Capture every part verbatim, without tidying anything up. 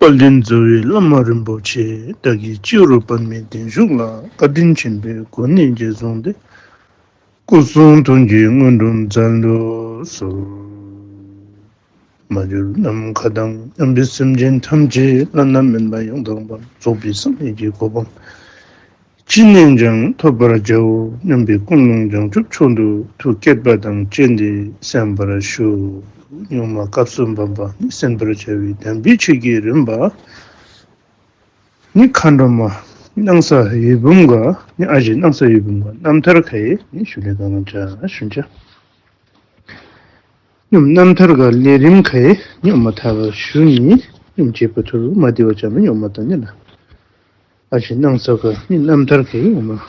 དཔལ་ལྡན་རྩ་བའི་བླ་མ་རིན་པོ་ཆེ། བདག་གིས་སྤྱི་བོར་པདྨའི་གདན་བཞུགས་ལ། བཀའ་དྲིན་ཆེན་པོས་གོ་གནས་རྗེས་བཟུང་སྟེ། སྐུ་གསུང་ཐུགས་ཀྱི་དངོས་གྲུབ་མཛད་དུ་གསོལ། མ་གྱུར་ནམ་མཁའ་དང་མཉམ་པའི་སེམས་ཅན་ཐམས་ཅད་བླ་ན་མེད་པ་ཡང་དག་པར་རྫོགས་པའི་སངས་རྒྱས་ཀྱི་གོ་འཕང་ཅི་ནས་ཀྱང་ཐོབ་པར་བྱའོ་སྙམ་པའི་ཀུན་སློང་བྱང་ཆུབ་མཆོག་ཏུ་ཐུགས་བསྐྱེད་པ་དང་བཅས་ཏེ་གསན་པར་ཞུ། ཉོན་མོངས་སྐབས་སུ་བབ་པ་ནི་གསན་པར་བྱ་བའི་དམ་པའི་ཆོས་ཀྱི་རིམ་པ། ནི་མཁའ་འགྲོ་མ་སྣང་ས་འོད་འབུམ་ག་ནི་ཨ་ཞེ་སྣང་ས་འོད་འབུམ་ག་རྣམ་ཐར་ཁའི་ནི་ཞུ་ལེ་གང་ལ་བྱ་ཞུན་བྱ། ཉོམ་རྣམ་ཐར་ག་ལས་རིམ་ཁའི་ཉོམ་མ་ཐར་ཞུ་ནི་ཉོམ་བྱེད་པ་ཐུར་མ་བདེ་བ་ཅ་མི་ཉོམ་མ་ད་ནི་ལ། ཨ་ཞེ་སྣང་ས་ག་ནི་རྣམ་ཐར་ཁའི་ཉོམ་མ་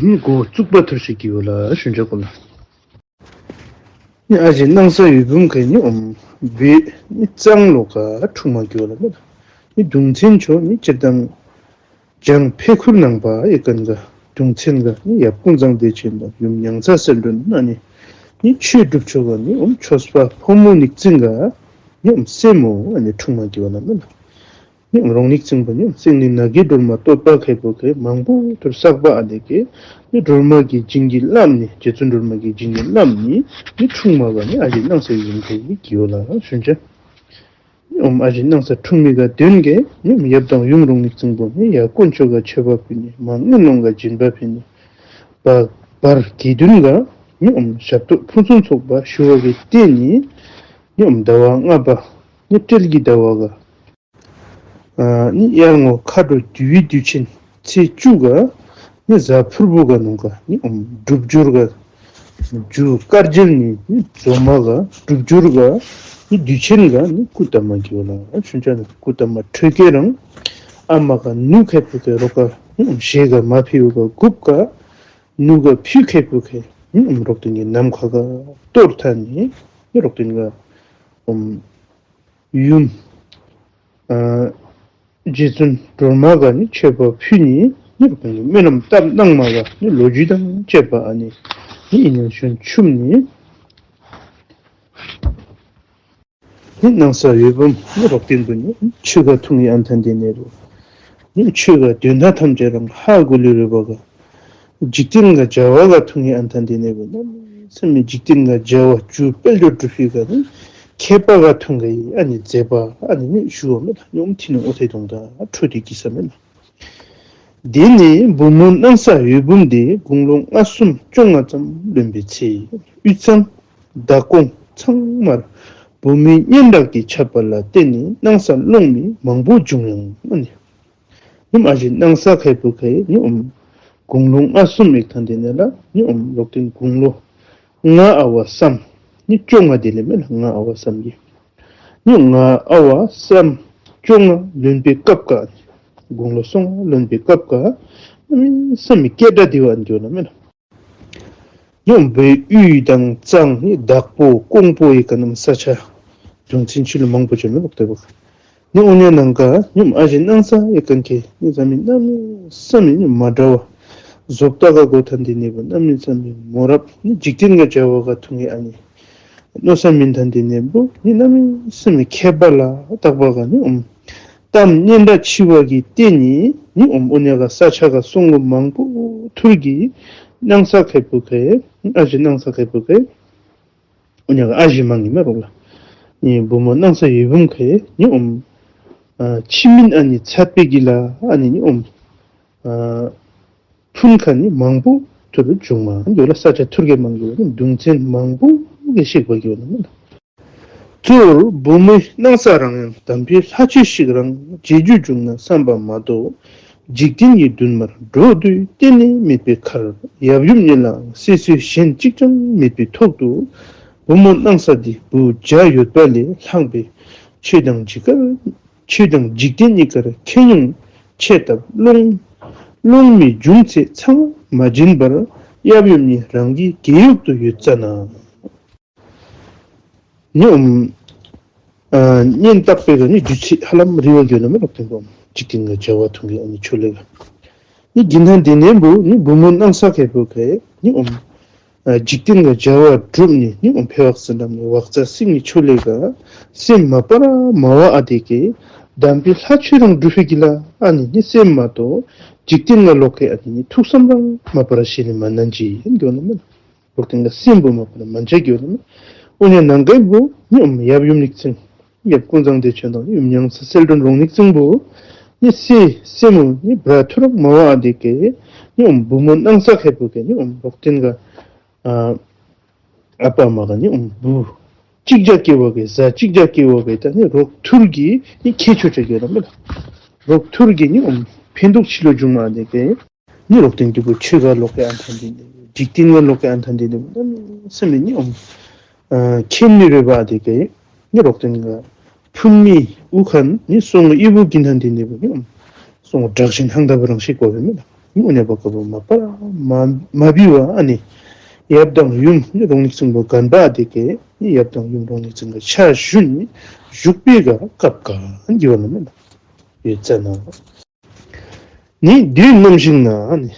ནི་འགོ་བཙུགས་པ་ཐུར་ཞིག་གི་ཡོ་ལ་ཞུན་བྱ་གོ་ལ། ནི་ཨ་ཞེ་སྣང་ས་འོད་འབུམ་ཁའི་ཉོམ་བེ་ནི་གཙང་ལོ་ག་འཁྲུངས་མ་གི་ཡོ་ལ་མེ་ལ། ནི་གདུང་ཚན་ཆོ་ནི་སྤྱིར་བཏང་བྱང་འཕེལ་ཁུལ་ནང་པ་ཨེ་ཀན་ག་གདུང་ཚན་ག་ནི་ཡབ་ཀུན་བཟང་བདེ་ཆེན་དང་ཡུམ་མྱང་ཚ་གསལ་སྒྲོན་ཨ་ནི་ནི་ཆོས་སྒྲུབ་ཆོ་ག་ནི་ཨོམ་ཆོས་པ་ཕོ་མོ་ནིག་ཙིང་ག་ནི་ཨོམ་སྲས་མོ་ཨ་ནི་འཁྲུངས་མ་གི་ཡོ་ལ་མེ་ལ། ནི་ཨོམ་རོང་ནིག་ཙིང་པ་ནི་ཨོམ་སེང་ནི་ནགས་ཀྱི་སྒྲོལ་མ་བསྟོད་པ་ཁའི་པོ་ཁའི་མང་པོ་ཐུར་བསགས་པ་ཨ་ནི་གི་ནི་སྒྲོལ་མ་གི་བྱིན་གྱིས་བརླབས་ནི་རྗེ་བཙུན་སྒྲོལ་མ་གི་བྱིན་གྱིས་བརླབས་ནི་ནི་འཁྲུངས་མ་ག་ནི་ཨ་ཞེ་སྣང་ས་འོད་འབུམ་ཁའི་གི་ཡོ་ལ་ཞུན་བྱ། ཨོམ་ཨ་ཞེ་སྣང་ས་འཁྲུངས་མི་ག་དོན་གི་ནི་ཨོམ་ཡབ་དང་ཡུམ་རོང་ནིག་ཙིང་པོ་ནི་ཡ་དཀོན་མཆོག་ག་མཆོད་པ་ཕུལ་ནི་མ་དངུལ་ལོང་ག་སྦྱིན་པ་ཕུལ་ནི་བ་བར་དགེ་འདུན་ག་ནི་ཨོམ་ཞབས་ཏོག་ཕུན་སུམ་ཚོགས་པ་ཞུ་བ་གི་བརྟེན་ནི་ནི་ཨོམ་ཟླ་བ་ལྔ་པ་ནི་སྤྲེལ་གྱི་ཟླ་བ་ག་ཨ་ནི་དབྱར་ངོ་མཁའ་འགྲོ་འདུལ་བའི་དུས་ཆེན་ཚེས་བཅུ་ག་ནི་གཟའ་ཕུར་བུ་ག་ནང་ག་ནི་ཨོམ་སྒྲུབ་སྦྱོར་ག་རྒྱུ་དཀར་འཇིལ་ནི་ནི་རྫོགས་མ་ག་སྒྲུབ་སྦྱོར་ག་ནི་དུས་ཆེན་ག་ནི་སྐུ་བལྟམས་མ་གི་ཡོ་ལ་ཞུན་བྱ་ནི་སྐུ་བལྟམས་མ་ཁྲོས་སྐྱེས་རང་ཨ་མ་ག་ནུ་ཁའི་པོ་ཁའི་རོ་ག་ནི་ཨོམ་ཞེ་ག་མ་ཕི་བུ་ག་གུབ་ག་ནུ་ག་ཕི་ཁའི་པོ་ཁའི་ནི་ཨོམ་རོག་ཏིང་གི་ནམ་མཁའ་ག་གཏོར་ཐ་ནི་ནི་རོག་ཏིང་ག་ཨོམ་ཡུམ་ཨ་རྗེ་བཙུན་སྒྲོལ་མ་ག་ནི་མཆོད་པ་ཕུལ་ནི་ནི་རོག་ཏིང་གི་སྨོན་ལམ་བཏབ་གནང་མ་ག་ནི་ལོ་རྒྱུས་དང་བཅས་པ་ཨ་ནི་ནི་ཨིན་ནི་ཞུན་ཆུམ་ནི་ནི་སྣང་ས་འོད་འབུམ་ནི་རོག་ཏིང་པོ་ནི་ཆོས་ག་ཐུང་ངི་ཨན་ཐན་དེ་ནེ་རུ་ནི་ཆོས་ག་དོན་དག་ཐམས་ཅད་རང་ཧ་གོ་ལུ་རུ་བ་ག་འཇིག་རྟེན་ག་བྱ་བ་ག་ཐུང་ངི་ཨན་ཐན་དེ་ནེ་བུ་གནམ་མེད་ས་མེད་འཇིག་རྟེན་ག་བྱ་བ་རྒྱུ་དཔལ་འབྱོར་སྒྲུབ་ཤེས་ག་ནི་མཁས་པ་ག་ཐུང་གི་ཨ་ནི་མཛད་པ་ཨ་ནི་ནི་ཞུ་བ་མེ་ལ་ཉོམ་ཐི་ནི་ཨོ་ཐེ་དུང་ད་འཕྲོ་དེ་གི་ས་མེ་ལ། དེ་ནས་བུ་མོ་སྣང་ས་འོད་འབུམ་དེ་དགུང་ལོ་ལྔ་གསུམ་བཅོ་ལྔ་ཙམ་ལོན་པའི་ཚེ་དབུས་གཙང་བདག་ཀོང་ཚང་མར་བུ་མོའི་སྙན་གྲགས་ཀྱིས་ཁྱབ་པ་ལ་བརྟེན་ནས་སྣང་ས་སློང་མི་མང་པོ་བྱུང་ཡང་ཨ་ནི། ཉིནམ་ཨ་ཞེ་སྣང་ས་ཁའི་པོ་ཁའི་ཉིནམ་དགུང་ལོ་ལྔ་གསུམ་ཡིག་ཐང་དེ་ནེ་ལ་ཉིནམ་རོག་ཏིང་དགུང་ལོ་ང་ཨ་བ་སམ་ནི་བཅོ་ལྔ་དེ་ལས་མེ་ལ་ང་ཨ་བ་སམ་གི་ཉིནམ་ང་ཨ་བ་སམ་བཅོ་ལྔ་ལོན་པའི་སྐབས་ཀ་དགུང་ལོ་སོ་ལྔ་ལོན་པའི་སྐབས་ཀ་ཨ་མི་སམ་མི་སྐད་སྒྲ་དེ་བ་འགྱོ་ལ་མེ་ལ། ཉིནམ་བོད་དབུས་དང་གཙང་ནི་བདག་པོ་ཀོང་པོ་ཡི་ག་ནམ་ས་ཆ་གདུང་ཚན་ཆུ་ལུ་མང་པོ་ཅན་མི་ལོག་སྟེ་བ། ནི་ཨོ་ཉ་ནང་ག་ཉིནམ་ཨ་ཞེ་སྣང་ས་ཡི་གན་ཁེ་ནི་ཟ་མི་གནམ་མེད་ས་མེད་ནི་མ་འདྲ་བ། བཟོ་ལྟ་ག་གོ་ཐན་དེ་ནེ་བུ་གནམ་མེད་ས་མེད་མོ་རབ་ནི་འཇིག་རྟེན་ག་བྱ་བ་ག་ཐུང་ངི་ཨ་ནི། མནོ་ས་མིན་ཐན་དེ་ནེ་བུ་ནི་གནམ་མེད་ས་མེད་མཁས་པ་ལ་དག་པ་ག་ནི་ཨོམ། གཏམ་སྙན་གྲགས་ཆེ་བ་གི་སྟེང་ནི་ནི་ཨོམ་ཨོ་ཉ་ག་ས་ཆ་ག་སོང་གོ་མང་པོ་ཐུར་གི་སྣང་ས་ཁའི་པོ་ཁའི་ཨ་ཞེ་སྣང་ས་ཁའི་པོ་ཁའི་ཨོ་ཉ་ག་ཨ་ཞེ་མང་གི་མེ་རོག་ལ། ནི་བུ་མོ་སྣང་ས་འོད་འབུམ་ཁའི་ནི་ཨོམ། ཨ་ཆི་མིན་ཨ་ནི་ཚད་པའི་གི་ལ་ཨ་ནི་ནི་ཨོམ། ཨ་ཕུན་ཁ་ནི་མང་པོ་ཐུར་བྱུང་མ་འགྱོ་ལ་ས་ཆ་ཐུར་གེ་མང་པོ་ནི་གདུང་ཚན་མང་པོ་གི་ཤེག་པ་གི་ཡོད་ན་མེ་ལ། གཙོ་བོར་བུ་མོའི་སྣང་ས་རང་ཡང་དམ་པའི་ལྷ་ཆོས་ཤིག་རང་མཇལ་རྒྱུ་བྱུང་ན་བསམ་པ་མ་གཏོགས་འཇིག་རྟེན་གྱི་འདུན་མར་འགྲོ་འདོད་གཏན་ནས་མེད་པའི་ཁར་ཡབ་ཡུམ་གཉིས་ལའང་སྲིད་སྲོལ་གཞན་གཅིག་ཀྱང་མེད་པའི་ཐོག་ཏུ་བུ་མོ་སྣང་ས་འདི་བུ་བརྒྱ་ཡོད་པ་ལས་ལྷག་པའི་ཆོས་དང་ཇི་ཀར་ཆོས་དང་འཇིག་རྟེན་གཉིས་ཀར་ཁྱེད་ཉུང་ཆེ་སྟབས་སློང་སློང་མི་བྱུང་ཚེ་ཚང་མ་བྱིན་པར་ཡབ་ཡུམ་གཉིས་རང་གི་དགེ་ཡུག་ཏུ་ཡོད་ཙ་ན། ཉིནམ་ཨ་གཉེན་བཏགས་པའི་ག་ནི་རྒྱུ་ཚིག་ཧ་ལམ་རི་བ་གྱོན་ན་མེ་ལོག་སྟེ་བུ་འཇིག་རྟེན་ག་བྱ་བ་ཐུང་གི་ཨ་ནི་ཆོ་ལེ་ག་ནི་གི་ན་དེ་ནེ་བུ་ནི་བུ་མོ་སྣང་ས་ཁའི་པོ་ཁའི་ཉིནམ། འཇིག་རྟེན་གྱི་བྱ་བ་བསྒྲུབས་ནི་ནི་འོང་འཕེལ་བ་ཟེར་ནམ་ནི་ཝག་ཙ་སེང་གེ་ཁྱོད་ལས་ག་སེམས་མ་པ་ར་མ་བ་ཨ་དེ་གེ་དམ་པའི་ལྷ་ཁྱོད་རང་སྒྲུབ་ཕི་གི་ལ་ཨ་ནི་ནི་སེམས་མ་གཏོགས་འཇིག་རྟེན་གྱི་ལོ་ཀེ་ཨ་ནི་ནི་ཐུགས་བསམ་རང་མ་པ་ར་ཤེས་ནི་མ་ནན་ཅི་ཡིན་གྱོ་ན་མེན། ལོག་སྟེང་ག་སེམས་པོ་མ་པ་ན་མན་ཆ་གི་ཡོད་ན། འོ་ཉ་ནང་གའི་བུ་ཉོམ་ཡབ་ཡུམ་ནིག་ཙིང་། ཡབ་ཀུན་བཟང་བདེ་ཆེན་དང་ཡུམ་ཉང་ས་གསལ་སྒྲོན་རོང་ནིག་ཙིང་བུ། ཉི་སི་སེ་མོ་ཉི་བྲ་ཐུ་རག་མ་བ་ཨ་དེ་གེ། ཉོམ་བུ་མོ་ནང་ས་ཁེ་བུ་གེ་ཉོམ་ལོག་སྟེང་ག་ཨ་ཨ་པ་མ་ག་ཉོམ་བུ་གཅིག་ཇ་ཀེ་བ་གེ་ཟ་གཅིག་ཇ་ཀེ་བ་གེ་ད་ཉི་རོག་ཐུར་གི་ཉི་ཁེ་ཆོ་ཆ་གི་ཡོད་ན་མེ་ལ། རོག་ཐུར་གི་ཉོམ་ཕན་འདུག་ཆི་ལོ་བྱུང་མ་ཨ་དེ་གེ། ནི་རོག་སྟེང་གི་བུ་ཆོས་ག་ལོག་གི་ཨན་ཐན་དེ་ནི་འཇིག་རྟེན་ག་ལོག་གི་ཨན་ཐན་དེ་ནི་སེམས་ནི་འོང་། ཁྱེད་ནི་རེ་བ་དེ་གེ་ནི་རོག་སྟེང་ག་ཕུན་མི་དབུ་ཁན་ནི་སོང་ཨི་བུ་གིན་ཐན་དེ་ནི་བུ་ནི་འོང་། སོང་དྲག་ཞིང་ཧང་ད་བུ་རང་ཤིག་གོ་བེ་མེ་ལ་ནི་འོ་ནེ་བ་ཀ་བུ་མ་པ་མ་མ་བི་བ་ཨ་ནི་ཡབ་དང་ཡུམ་ནི་རོང་ནི་ཚིང་བུ་གན་པ་དེ་གེ་ནི་ཡབ་དང་ཡུམ་རོང་ནི་ཚིང་ག་ཆ་ཞུན་ནི་བཞུགས་པའི་ག་སྐབས་ག་ཨན་གི་བ་ལ་མེ་ལ་ཡོད་ཙ་ན། ནི་དུས་ནམ་ཞིག་ན་ནི།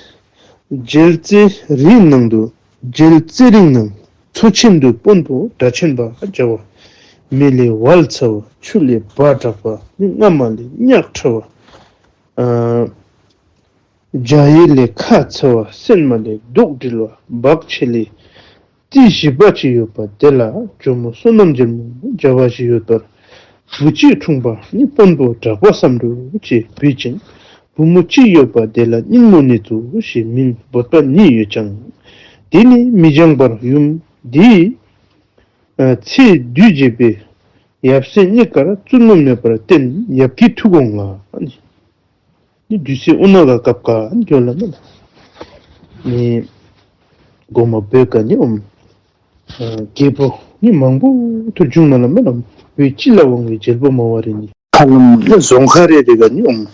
རྒྱལ་རྩེ་རིའི་ནང་དུ་རྒྱལ་རྩེ་རིའི་ནང་མཚོ་ཆེན་དུ་དཔོན་པོ་སྒྲ་ཆེན་པ་བྱ་བ། མེ་ལས་ཝལ་ཚ་བ་ཆུ་ལས་བ་དྲག་པ་ནི་རྔ་མ་ལས་གཉག་ཕྲ་བ། ཨ་འཇའ་ཡལ་ལས་ཁ་ཚ་བ་སྲན་མ་ལས་མདོག་འདྲིལ་བ་འབག་ཆེ་ལས། རྩི་ཞིབ་པ་ཅིག་ཡོད་པ་དེ་ལ་ཇོ་མོ་བསོད་ནམས་རྒྱལ་མོ་བྱ་བ་ཞིག་ཡོད་པར། བུ་གཅིག་འཁྲུངས་པ་ནི་དཔོན་པོ་གྲགས་པ་བསམ་འགྲུབ་ཅེས་འབོད་ཅིང་། བུ་མོ་གཅིག་ཡོད་པ་དེ་ལ་སྙིང་མོ་ནེ་ཙོ་ཞེས་མིང་འབོད་པ་ནི་ཡོད་ཀྱང་། དེ་ནི་མི་འགྱངས་པར་ཡུམ་དེའི་ཚེ་དུས་བྱེད་པའི་ཡབ་སྲས་གཉིས་ཀར་བཙུན་མོ་མེད་པར་བརྟེན་ཡབ་ཀྱི་ཐུགས་དགོངས་ལ། ནི་དུས་ཚོད་ཨུ་ན་ག་སྐབས་ཀ་གྱོད་ལ་མེན་ན། ནི་གོ་མ་བོད་ཀ་ནི་འོང་། རྒྱལ་པོ་ནི་མང་པོ་ཐུར་བྱུང་ན་ལ་མེན་ན། བོད་སྤྱི་ལ་དབང་བའི་རྒྱལ་པོ་མ་བ་རེ་ནི། ཁ་ལམ་ནི་རྫོང་ཁ་རེ་རེ་ག་ནི་འོང་།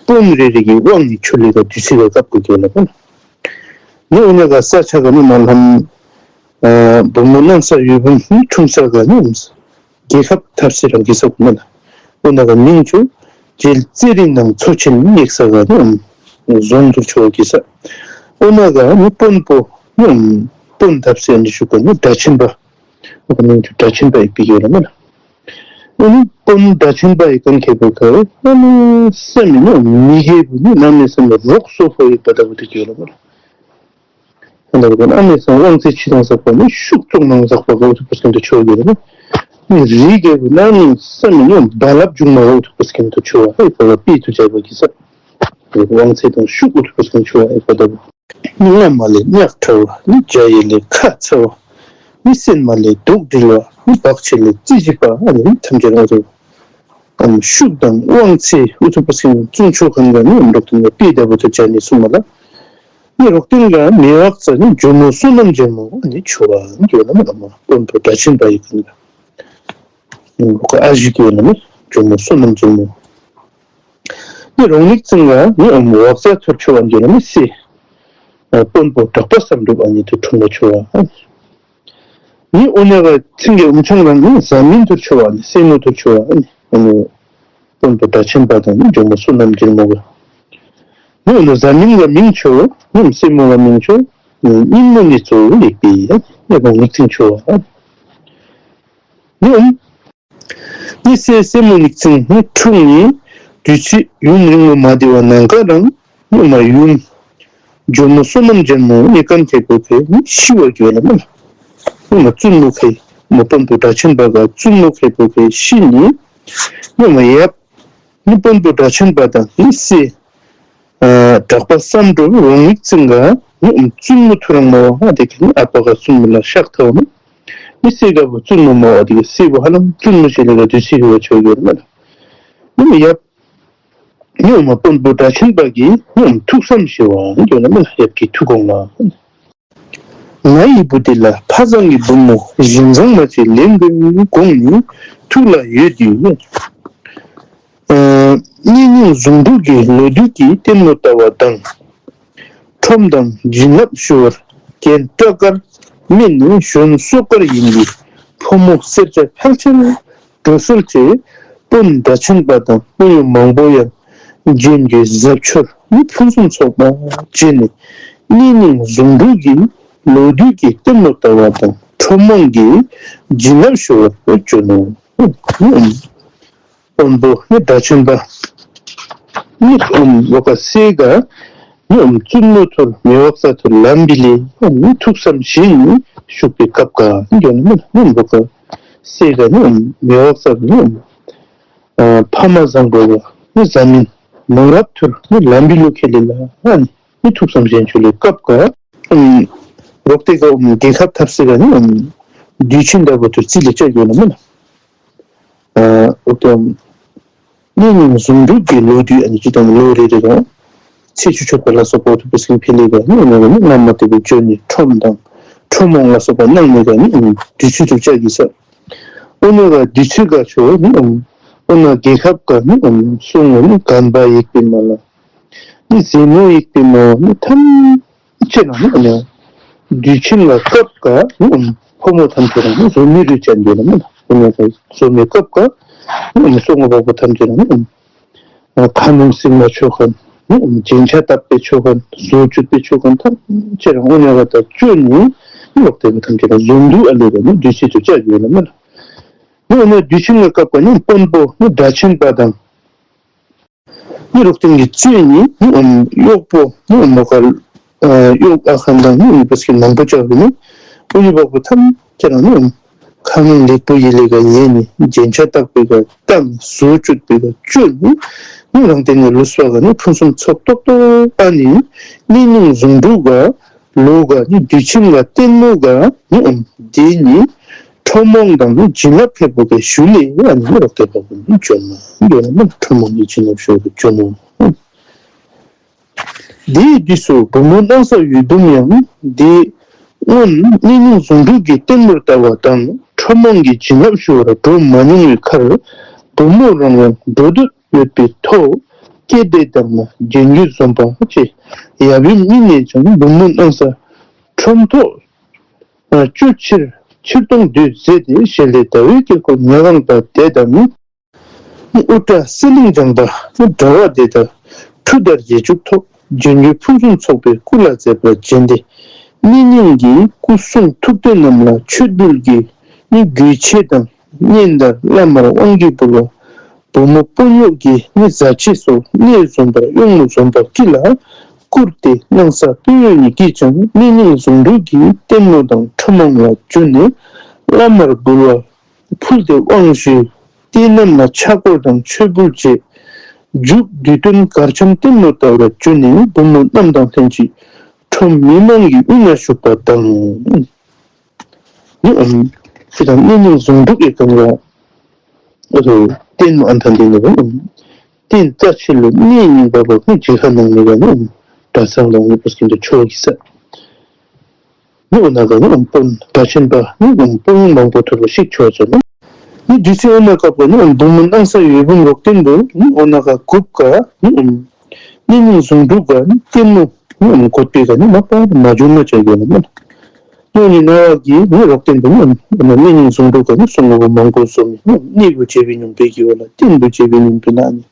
དཔོན་རེ་རེ་གི་དབང་ནི་ཆོ་ལེ་ག་དུས་ཚོད་ག་སྐབས་ཀ་གྱོད་ལ་མེན་ན། ནི་ཨུ་ན་ག་ས་ཆ་ག་ནི་མ་ལྷམ། བུ་མོ་ནང་ས་ཡོད་བུ་ནི་འཁྲུངས་ས་ག་ནི་འོང་། རྒྱལ་ཁབ་ཐབས་ཟེར་རང་གི་ས་གོ་མེན་ན། ཨོ་ན་ག་མིང་ཆོ་རྒྱལ་རྩེ་རིང་ནང་མཚོ་ཆེན་ཡེག་ས་ག་ནི་འོང་། རྫོང་དུར་ཆོ་གི་ས། ཨོ་ན་ག་ནི་དཔོན་པོ་ནི་འོང་། དཔོན་ཐབས་ཟེར་འདི་ཆོ་ག་ནི་སྒྲ་ཆེན་པ། ཨོ་ག་མིང་ཆོ་སྒྲ་ཆེན་པ་ཡེག་པའི་གྱོད་ལ་མེན་ན། ཨོ་ནི་དཔོན་སྒྲ་ཆེན་པ་ཡེག་ཁན་ཁེ་བུ་ཁ་ཨོ་ནི་སེམས་ནི་འོང་མི་གེ་བུ་ནི་ནམ་ནེ་སེམས་རོག་སོ་ཕོ་ཡེག་པ་ད་བུ་དེ་གྱོད་ལ་མེན་ན། ཨ་ནི་རིགས་ཀྱི་ནང་ནས་དབང་ཚད་ཆེ་ཐང་ཟག་པ་ནི་ཤུགས་བཙོག་ནང་ཟག་པ་ག་འུ་ཐུ་པ་སྐྱོན་དུ་ཆོ་གི་རེད་ན། ནི་རིགས་ཀྱི་ནང་ནས་སེམས་ནི་རྦ་རླབས་འབྱུང་མ་ག་འུ་ཐུ་པ་སྐྱོན་དུ་ཆོ་བ་ཨེ་ག་ག་པི་ཐུ་ཆ་བ་གི་ས། དབང་ཚད་དང་ཤུགས་འུ་ཐུ་པ་སྐྱོན་ཆོ་བ་ཨེ་ག་ད་བུ། ནི་རྔ་མ་ལས་གཉག་ཕྲ་བ་ནི་འཇའ་ཡལ་ལས་ཁ་ཚ་བ། ནི་སྲན་མ་ལས་མདོག་འདྲིལ་བ་ནི་འབག་ཆེ་ལས་རྩི་ཞིབ་པ་ཨ་ནི་ཐམས་ཅད་རང་རེད། ཨམ་ཤུགས་དང་དབང་ཚད་འུ་ཐུ་པ་སེང་བཙུན་ཆོ་གང་ག་ནི་ཨམ་རོག་ཏུ་ནི་པི་ད་བུ་ཐུ་ཆ་ནི་སུ་མ་ལ། ནི་རོག་ཏུ་ནི་ག་མེ་བག་ཙ་ནི་ཇོ་མོ་བསོད་ནམས་རྒྱལ་མོ་ནི་ཆོ་བ་ནི་གྱོད་ལ་མ་ལ་མ་དཔོན་པོ་སྒྲ་ཆེན་པ་ཡི་གང་ག་ནི་རོག་ཨ་ཞི་གྱོད་ལ་ནི་ཇོ་མོ་བསོད་ནམས་རྒྱལ་མོ། ནི་རོང་ནིག་ཙིང་ག་ནི་ཨམ་བག་ཙ་ཐུར་ཆོ་བ་གྱོད་ལ་ནི་སི། དཔོན་པོ་གྲགས་པ་བསམ་གྲུབ་ཨ་ནི་ཐུ་འཁྲུངས་པ་ཆོ་བ། ནི་ཨོ་ནེ་ག་ཚིང་གི་ཨུམ་ཆུང་རང་ནི་ཟ་མིན་ཐུར་ཆོ་བ་ནི་སེ་མོ་ཐུར་ཆོ་བ་ནི་ཨོ་ནེ་དཔོན་པོ་སྒྲ་ཆེན་པ་དང་ནི་ཇོ་མོ་བསོད་ནམས་རྒྱལ་མོ་ག། ནི་ཨོ་ནེ་ཟ་མིན་ག་མིང་ཆོ་ནི་སེ་མོ་ག་མིང་ཆོ་ནི་སྙིང་མོ་ནི་གཙོ་བོ་ལེགས་པའི་ནི་རོང་ནིག་ཙིང་ཆོ་བ། ནི་ཨོ་ནི་སེ་སེ་མོ་ནིག་ཙིང་ནི་འཁྲུངས་ནི་དུས་ཚོད་ཡུན་རིང་མོ་མ་དེ་བ་ནང་ག་རང་ནི་མ་ཡུམ་ཇོ་མོ་བསོད་ནམས་རྒྱལ་མོ་ནི་ཀན་ཐེ་པོ་ཕེ་ནི་ཤི་བ་གྱོད་ལ་མ་ལ། ནི་མ་བཙུན་མོ་ཁེ་མ་དཔོན་པོ་སྒྲ་ཆེན་པ་ག་བཙུན་མོ་ཁེ་པོ་ཕེ་ཤི་ནི་ནི་མ་ཡབ་ནི་དཔོན་པོ་སྒྲ་ཆེན་པ་དང་ནི་སེ། ཨ་གྲགས་པ་བསམ་གྲུབ་རོང་ནིག་ཙིང་ག་ནི་བཙུན་མོ་ཐུ་རང་མ་བ་ཧ་དེ་ཁེ་ནི་ཨ་པ་ག་བཙུན་མོ་ལ་ཤག་ཐ་བ་ནི་ནི་སེ་ག་བུ་བཙུན་མོ་མ་བ་དེ་ཁེ་སེ་བུ་ཧ་ལམ་བཙུན་མོ་ཞེ་ལེ་ག་དུས་སི་ཧི་བ་ཆོ་གྱོད་ལ་མ་ལ། ནི་ཡབ་ནི་མ་དཔོན་པོ་སྒྲ་ཆེན་པ་གི་ནི་ཐུགས་བསམ་ཞེ་བ་གྱོད་ལ་མ་ལ་ཡབ་ཀྱི་ཐུགས་དགོངས་ལ། ང་ཡི་བུ་དེ་ལ་ཕ་བཟང་གི་བུ་མོ་གཞན་བཟང་མ་ཅིག་ལེན་དགོས་དགོངས་ནི་ཐུགས་ལ་ཡོད་དེ། ཨ་གཉེན་ཉེ་ཟུང་འབྲེལ་གྱི་ལོ་རྒྱུས་ཀྱི་ལྟད་མོ་ལྟ་བ་དང་། ཁྲོམ་དང་བྱིན་རླབས་ཞུ་བར་རྒན་སྐྲ་དཀར་སྨད་ནས་གཞོན་སོ་དཀར་ཡིན་པའི་ཕོ་མོ་སེར་སྐྱ་ཕལ་ཆེར་འགྲོ་སྲོལ་ཆེ། དཔོན་སྒྲ་ཆེན་པ་དང་དཔོན་གཡོག་མང་པོ་ཡང་རྒྱན་གྱི་གཟབ་མཆོར་ནི་ཕུན་སུམ་ཚོགས་པ་བྱས་ནས་གཉེན་ཉེ་ཟུང་འབྲེལ་གྱི་ ལོ་དུས་ཀྱི་ལྟད་མོ་ལྟ་བ་དང་ཁྲོ་མོ་གི་བྱིན་རླབས་ཞུ་བར་བྱོན་ནོ། དཔོན་པོ་ནི་སྒྲ་ཆེན་པ་ནི་ཨོམ་བོ་ཀ་སེ་ག་ནི་ཨོམ་བཙུན་མོ་ཐུར་མེ་འོག་ས་ཐུར་ལམ་བི་ལེ་ཨོམ་ནི་ཐུགས་བསམ་བཞེས་ནི་བཞུགས་པའི་སྐབས་ཀ་ནི་ཨོམ་བོ་ཀ་སེ་ག་ནི་ཨོམ་མེ་འོག་ས་ནི་ཨོམ་ཨ་ཕ་མ་བཟང་པོ་བ་ནི་བཟའ་མི་མོ་རབ་ཐུར་ནི་ལམ་བི་ལུ་ཁེ་ལེ་ལ་ཨ་ནི་ནི་ཐུགས་བསམ་བཞེས་ཆོ་ལེ་སྐབས་ཀ་ཨོམ་རོག་ཏེ་ག་ཨོམ་རྒྱལ་ཁབ་ཐབས་སེ་ག་ནི་ཨོམ་དུས་ཆེན་ལྟ་བུ་ཐུར་རྩིས་ལེ་བཅའ་ཡོད་ན་མེན་ན། ཨ་ཨོ་ཏམ་གནས་རྙིང་ཟུང་འབྲུག་གི་ལོ་དུས་ཨ་ནི་ཅི་དང་ལོ་རེ་རེ་རང་ཚེས་བཅུ་གཅིག་པ་ལ་སོགས་པ་ཐུབ་པའི་སེང་ཕི་ལེ་ག་ནི་ཨ་ནི་སྔ་མ་དེ་བའི་བྱོན་ནི་ཁྲོམ་དང་ཁྲོམ་མོང་ལ་སོགས་པ་གནང་ནི་ག་ནི་དུས་ཚོད་དུ་བཅའ་གི་ས། ཨོ་ནི་ག་དུས་ཚོད་ག་ཆོ་ནི་ཨོ་ནི་རྒྱལ་ཁབ་ག་ནི་ཨོ་ནི་སོང་ངོ་ནི་གམ་པ་ཡིག་པི་མ་ལ་ནི་ཟེ་མོ་ཡིག་པི་མ་ནི་ཐམས་ཅད་ནང་ནི་ཨ་ནི་དུས་ཆེན་ལ་སྐབས་ཀ་ནི་ཨོ་ནི་ཕོ་མོ་ཐམས་ཅད་ནང་ནི་བཟོ་མི་རུ་ཅན་དེ་ལ་མེན་ན། ཨོ་ནི་ག་བཟོ་མི་སྐབས་ཀ་ནི་ཨོ་ནི་སོང་ངོ་བ་པོ་ཐམས་ཅད་ནང་ནི་ཨོ་ནི་ཁ་མོང་སིང་མ་ཆོ་མཁན་ནི་ཨོ་ནི་རྒྱན་ཆ་བཏགས་པའི་ཆོ་མཁན་བཟོ་བཅོས་པའི་ཆོ་མཁན་ཐམས་ཅད་ནང་ཨོ་ནི་ག་ད་བཅོ་ནི་ལོག་སྟེ་ཐམས་ཅད་ནང་བཟོ་འདུག་ཨ་ལེ་ག་ནི་དུས་ཚོད་དུ་བཅའ་ཡོད་ལ་མེན་ན། ནི་ཨོ་ནི་དུས་ཆེན་ལ་སྐབས་ཀ་ནི་དཔོན་པོ་ནི་སྒྲ་ཆེན་པ་དང་ནི་རོག་ཏེན་གྱི་གཙོས་ནི་ནི་ཨོ་ནི་གཡོག་པོ་ནི་ཨོ་ནི་མོ་ཀ་ཨ་གཡོག་ཨ་ཁན་དང་ནི་ཨོ་ནི་བ་སྐྱེས་མང་པོ་བཅའ་བའི་ནི་ཨོ་ནི་བ་པོ་ཐམས་ཅད་ནང་ནི་ཨོ་ནི་ཁ་མོང་ལེགས་པོ་ཡི་ལེ་ག་ཡེ་ནི་རྒྱན་ཆ་བཏགས་པའི་ག་བཏགས་ནི་བཟོ་བཅོས་པའི་ག་བཅོ་ནི་ནི་རང་སྟེང་ནི་ལུས་པ་ག་ནི་ཕུན་སུམ་ཚོགས་ཏོག་ཏོ་ཨ་ནི་གནས་རྙིང་ཟུང་འབྲུག་ག་ལོ་ག་ནི་དུས་ཆེན་ག་ལྟད་མོ་ག་ནི་ཨོ་ནི་དེ་ནི་ཁྲོམ་མོང་དང་ནི་བྱིན་རླབས་ཕེབས་པོ་ག་ཞུ་ལེ་ཨ་ནི་རོག་ཏེ་བ་པོ་ནི་བྱོན་ན་ཡོད་ན་ཁྲོམ་མོང་ནི་བྱིན་རླབས་ཞུ་བ་བྱོན་ནོ། དེའི་དུས་སུ་བུ་མོ་སྣང་ས་འོད་འབུམ་ཡང་དེ་སྔོན་གནས་རྙིང་ཟུང་འབྲུག་གི་ལྟད་མོར་ལྟ་བ་དང་ཁྲོམ་མོང་གི་བྱིན་རླབས་ཞུ་བར་འགྲོ་མ་མྱོང་བའི་ཁར་བུ་མོ་རང་རང་འགྲོ་འདོད་ཡོད་པའི་ཐོག་སྐྱེས་ཏེ་དང་ན་རྒྱན་གྱིས་བཟུང་བ་བཅས་ཡབ་ཡུམ་གཉིས་ནས་ཀྱང་བུ་མོ་སྣང་ས་ཁྲོམ་ཐོག་ཨ་བཅུ་ཕྱིར་ཕྱིར་གཏོང་འདོད་མཛད་དེ་ཞལ་ལས་ཟླ་འོད་དཀྱིལ་འཁོར་ཉ་གང་དང་དེ་དང་ནི་ཨུ་ཏྲ་གསེར་གླིང་ལྗང་པ་འདྲ་བ་དེ་དག་འཕྲུལ་དང་རྗེས་འཇུག་ཐོག་རྒྱན་གྱིས་ཕུན་སུམ་ཚོགས་པའི་སྐུ་ལ་མཛེས་པར་བརྒྱན་ཏེ་གནས་རྙིང་གི་སྐུ་གསུང་ཐུགས་རྟེན་རྣམས་ལ་མཆོད་འབུལ་གྱི་ནི་དགོས་ཆས་དང་སྙན་དར་བླ་མར་དབང་གིས་འབུལ་བ་བུ་མོ་དཔོན་གཡོག་གི་ནི་བཟའ་ཆས་སོགས་གནས་བཟུང་བར་གཡོག་མོ་འཛོམས་པ་སྐྱིད་ལ་བཀུར་ཏེ་སྣང་ས་དཔོན་གཡོག་ཉིད་ཀྱིས་ཀྱང་གནས་རྙིང་ཟུང་འབྲུག་གི་ལྟད་མོ་དང་ཁྲོམ་མོང་ལ་བྱོན་ནས་བླ་མར་འབུལ་བ་ཕུལ་ཏེ་དབང་ཞུས་ཏེ་གནམ་ལ་ཕྱག་སྐོར་དང་མཆོད་འབུལ་བཅས་མཇུག་དུས་སྟོན་གར་འཆམ་ལྟད་མོ་ལྟ་བར་བྱོན་ནས་བུ་མོ་རྣམས་དང་ལྷན་ཅིག་ཁྲོམ་མི་མང་གི་དབུས་ན་བཞུགས་པ་དང་། ནི་ཨམ་ཕྱི་དང་གནས་རྙིང་ཟུང་འབྲུག་གི་སྒང་ལ་ཨ་ནི་ལྟད་མོ་ཨ་ཐང་འདི་ནི་ཨམ་རྟེན་རྩ་ཆེ་ལུ་གནས་རྙིང་པ་བ་ཀུན་མཇལ་ཁ་གནང་ནི་ག་ནི་ཨམ་གྲྭ་ཚང་དང་ནི་པུས་ཀིན་དུ་ཆོས་ཀྱི་ས། ནི་འོ་ན་ག་ནི་ཨམ་དཔོན་གྲྭ་ཆེན་པ་ནི་ཨམ་དཔོན་མང་པོ་ཐུབ་པ་ཞིག་ཆོས་ཚོ་ནི། ནི་དུས་ཚོད་འོ་ན་སྐབས་ག་ནི་ཨམ་བུ་མོ་སྣང་ས་འོད་འབུམ་རོག་སྟོན་པོ་ནི་འོ་ན་ག་འགོ་པ་ག་ནི་ཨམ་གནས་རྙིང་ཟུང་འབྲུག་ག་ནི་ལྟད་མོ་ནི་ཨམ་འགོ་པའི་ག་ནི་མ་པ་མ་བྱུང་ན་ཆ་གི་ནི་མ་ནི། ནི་ནངས་པ་གི་ནི་རོག་སྟོན་པོ་ནི་ཨམ་གནས་རྙིང་ཟུང་འབྲུག་ག་ནི་སོང་ངོ་བོ་མང་པོ་སོང་ནི་གནས་བུ་བྱེད་པའི་ཉུང་པའི་གི་བ་ལ་རྟེན་བུ་བྱེད་པའི་ཉུང་པའི་ན་ནི།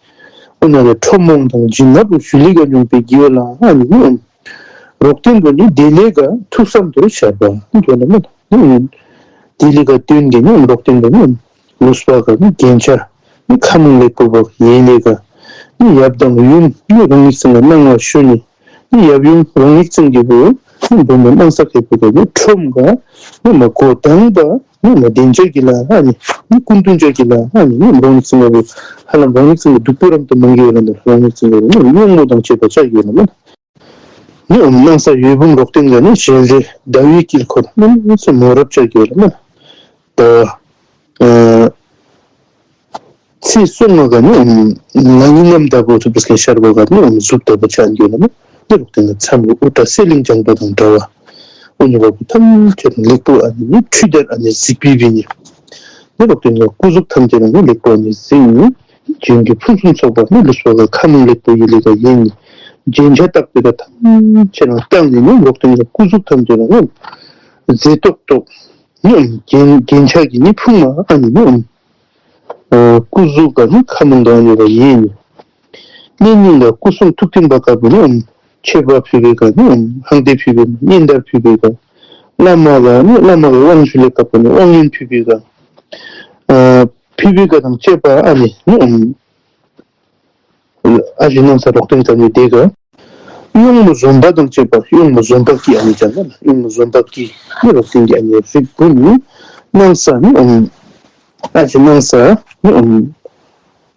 འོ་ན་ག་ཁྲོམ་མོང་དང་བྱིན་རླབས་བུ་ཞུ་ལི་ག་ཉུང་པའི་གི་བ་ལ་ཨ་ནི་ནི་ཨམ་རོག་སྟོན་པོ་ནི་དེ་ལས་ག་ཐུགས་བསམ་དུ་བཞག་པ་ནི་ག་ནི་མ་ནི། དེ་ལས་ག་སྟོན་གི་ནི་རོག་སྟོན་པོ་ནི་ལུས་པ་ག་ནི་རྒྱན་ཆ་ནི་ཁ་མོང་ལེགས་པོ་བ་ཡེ་ལས་ག་ནི་ཡབ་དང་ཡུམ་ནི་རང་ཉིད་ཚང་ག་གནང་བ་ཞུ་ནི། ནི་ཡབ་ཡུམ་རང་ཉིད་ཚང་གི་བུ་ནི་བུ་མོ་སྣང་ས་ཁེ་པོ་ག་ནི་ཁྲོམ་ག་ནི་མ་གོ་དང་པ་ནི་མ་བདེན་ཆ་གི་ལ་ཨ་ནི་ནི་སྐུ་མདུན་ཆ་གི་ལ་ཨ་ནི་ནི་རང་ཉིད་ཚང་གི་བུ་ཧ་ལམ་རང་ཉིད་ཚང་གི་སྡུག་པོ་རམ་དུ་མང་གི་བ་ལ་ནི་རང་ཉིད་ཚང་གི་བུ་ནི་གཡོག་མོ་དང་བཅས་པ་ཆ་གི་བ་ལ་ནི། ནི་ཨམ་སྣང་ས་འོད་འབུམ་རོག་སྟོན་ག་ནི་ཞལ་ལས་ཟླ་འོད་དཀྱིལ་འཁོར་ནི་སེ་མོ་རབ་ཆ་གི་བ་ལ་ནི། ད་ཨ་ཚེས་སོང་ང་ག་ནི་ཨམ་ལ་ཉིན་ངམ་ད་བུ་ཐུབ་པའི་ཤར་བ་ག་ནི་ཨམ་གཟུགས་ད་བུ་ཆ་གི་བ་ལ་ནི། ནི་རོག་སྟོན་ག་མཚམས་གི་ཨུ་ཏྲ་གསེར་གླིང་ལྗང་པ་དང་འདྲ་བ། ཨོ་ནི་བ་པོ་ཐམས་ཅད་ལེགས་པོ་ཨ་ནི་ནི་འཕྲུལ་དར་ཨ་ནི་གཟིགས་པའི་བི་ནི། ནི་རོག་སྟོན་ག་སྐུ་གཟུགས་ཐམས་ཅད་ནི་ལེགས་པོ་ཨ་ནི་གཟིགས་ནི། རྒྱན་གྱི་ཕུན་སུམ་ཚོགས་པ་ནི་ལུས་པ་ག་ཁ་མོང་ལེགས་པོ་ཡེ་ལས་ག་ཡེ་ནི། རྒྱན་ཆ་བཏགས་པའི་ག་ཐམས་ཅད་ནང་བཏགས་ནི་ནི་རོག་སྟོན་ག་སྐུ་གཟུགས་ཐམས་ཅད་ནི་མཛེས་ཏོག་ཏོ། ནི་རྒྱན་རྒྱན་ཆ་གི་ནི་ཕུང་མ་ཨ་ནི་ནི་ཨ་སྐུ་གཟུགས་ག་ནི་ཁ་མོང་དང་ཨ་ནི་བ་ཡེ་ནི། གནས་རྙིང་ག་སྐུ་གསུང་ཐུགས་རྟེན་པ་དཀར་པོ་ནི་ཨམ་མཆོད་པ་ཕུལ་བའི་ག་ནི་ཨམ་ཧང་ཏེ་ཕུལ་བའི་སྙན་དར་ཕུལ་བའི་ག་ བླ་མ་ག་ནི་བླ་མ་གི་དབང་ཞུ་ལེ་སྐབས་ནི་དབང་ཡོན་ཕུལ་བའི་ག་ཨ་ཕུལ་བའི་ག་དང་བཅས་པ་ཨ་ནི་ནི་ཨམ་ཨ་ཞེ་སྣང་ས་རོག་སྟེང་ཚ་ནི་དེ་ག་གཡུང་མོ་འཛོམས་པ་དང་བཅས་པ་གཡུང་མོ་འཛོམས་པ་སྐྱིད་ཨ་ནི་ཅང་ག་ན་གཡུང་མོ་འཛོམས་པ་སྐྱིད་ནི་རོག་སྟེང་གི་ཨ་ནི་རིགས་བུ་ནི་སྣང་ས་ནི་ཨམ་ཨ་ཞེ་སྣང་ས་ནི་ཨམ་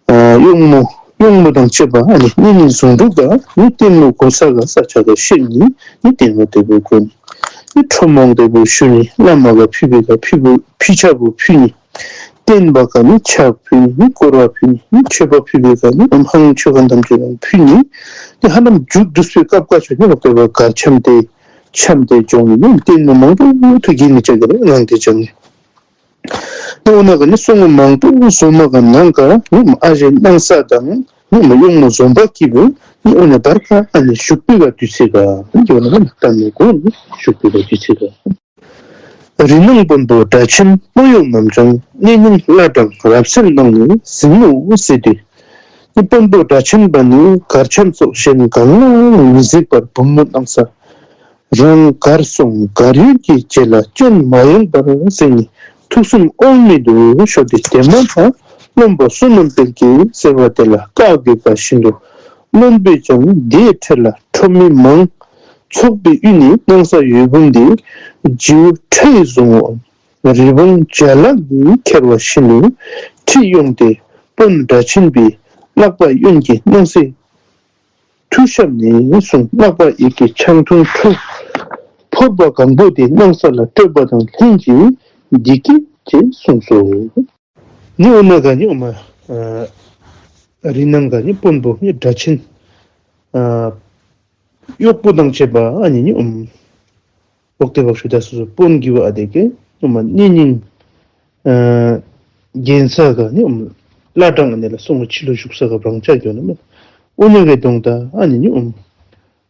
ཨ་གཡུང་མོ་གཡུང་མོ་དང་བཅས་པ་ཨ་ནི་གཉེན་ཉེ་ཟུང་འབྲེལ་ག་ནི་ལྟད་མོ་གོ་ས་ག་ས་ཆ་ག་ཤེས་ནི་ནི་ལྟད་མོ་དེ་བུ་གོ་ནི་ནི་ཁྲོམ་མོང་དེ་བུ་ཞུ་ནི་བླ་མ་ག་ཕུལ་བའི་ག་ཕུལ་བུ་ཕུལ་ཆ་བུ་ཕུལ་ནི་བསྟན་པ་ག་ནི་ཕྱག་ཕུལ་ནི་ནི་སྐོར་བ་ཕུལ་ནི་ནི་མཆོད་པ་ཕུལ་བའི་ག་ནི་ཨམ་ཧང་མཆོད་ག་དམ་ཆོས་ག་ཕུལ་ནི་ནི་ཧ་ལམ་མཇུག་བསྡུ་བའི་སྐབས་ཀ་ཆོ་ནི་རོག་དེ་བུ་གར་འཆམ་དེ་འཆམ་དེ་སྦྱོང་ནི་ནི་ལྟད་མོ་མང་པོ་ཐུགས་ཀྱི་ནི་ཅག་གི་རེ་ངང་དེ་སྦྱང་ནི། ཏེ་འོ་ན་ག་ནི་སོང་ངོ་མང་པོ་སོང་མ་ག་ནང་ག་ནི་ཨ་ཞེ་སྣང་ས་དང་ནི་གཡུང་མོ་འཛོམས་པ་སྐྱིད་བུ་ནི་འོ་ན་བར་ཁ་ཨ་ནི་བཞུགས་པའི་ག་དུས་ཚེ་ག་ནི་འོ་ན་ག་ནི་ལྟད་མོ་གོ་ནི་བཞུགས་པའི་ག་དུས་ཚེ་ག། རི་ནང་དཔོན་པོ་སྒྲ་ཆེན་དཔོན་གཡོག་རྣམ་འབྱོར་གནས་རྙིང་བླ་བྲང་རབ་གསལ་ནང་ནས་གཟིགས་ནུག་ཟེར་དུས། ནི་དཔོན་པོ་སྒྲ་ཆེན་པ་ནི་གར་འཆམ་སོགས་གཞན་གང་ལའང་མི་གཟིགས་པར་བུ་མོ་སྣང་ས་རང་གར་སོང་གར་ཡོད་ཀྱི་རྗེས་ལ་སྐྱོན་མ་ཡོང་བར་གཟིགས་ནས་ཐུགས་སེམས་དབང་མེད་དུ་ཤོར་ཏེ་དེ་མ་ཐག་བློན་པོ་བསོད་ནམས་དཔལ་གྱིས་ཟེར་བ་དེ་ལ་བཀའ་བསྒོས་པ་བཞིན་དུ་བློན་པོས་ཀྱང་དེའི་འཕྲལ་ལ་ཁྲོམ་མི་མང་ཚོགས་པའི་དབུས་ནས་སྣང་ས་འོད་འབུམ་དེ་རྗེའུ་ཁྲ་ཡིས་བཟུང་ངོ་། རི་བོང་ཅ་ལག་གིས་ཁྱེར་བ་བཞིན་དུ་ཁྲིད་ཡོང་སྟེ་དཔོན་སྒྲ་ཆེན་པའི་ལག་པ་གཡོན་གྱི་སྣང་སྲིད་མཐུ་ཞབས་ནས་བཟུང་ལག་པ་གཡས་ཀྱི་ཆང་འཐུང་ཁྲོ་ཕོར་པ་གང་པོ་དེ་སྣང་ས་ལ་སྤྲོད་པ་དང་ལྷན་ཅིག་འདི་སྐད་ཅེས་གསུངས་སོ། ནི་འོ་ན་ག་ནི་འོ་མ་ཨ་རི་ནང་ག་ནི་དཔོན་པོ་ནི་སྒྲ་ཆེན་ཨ་གཡོག་པོ་དང་བཅས་པ་ཨ་ནི་ནི་ཨམ་འོག་ཏེ་བག་ཤུ་ད་སོ་སོ་དཔོན་གྱི་བ་ཨ་དེ་གེ་ཨམ་གནས་རྙིང་ཨ་གན་ས་ག་ནི་ཨམ་བླ་བྲང་ཨ་ནི་ལ་སོང་ངོ་ཕྱི་ལོ་བཞུགས་ས་ག་བྲང་ཆ་གྱོ་ན་མེད། འོ་ནི་གེ་དོང་ད་ཨ་ནི་ནི་ཨམ་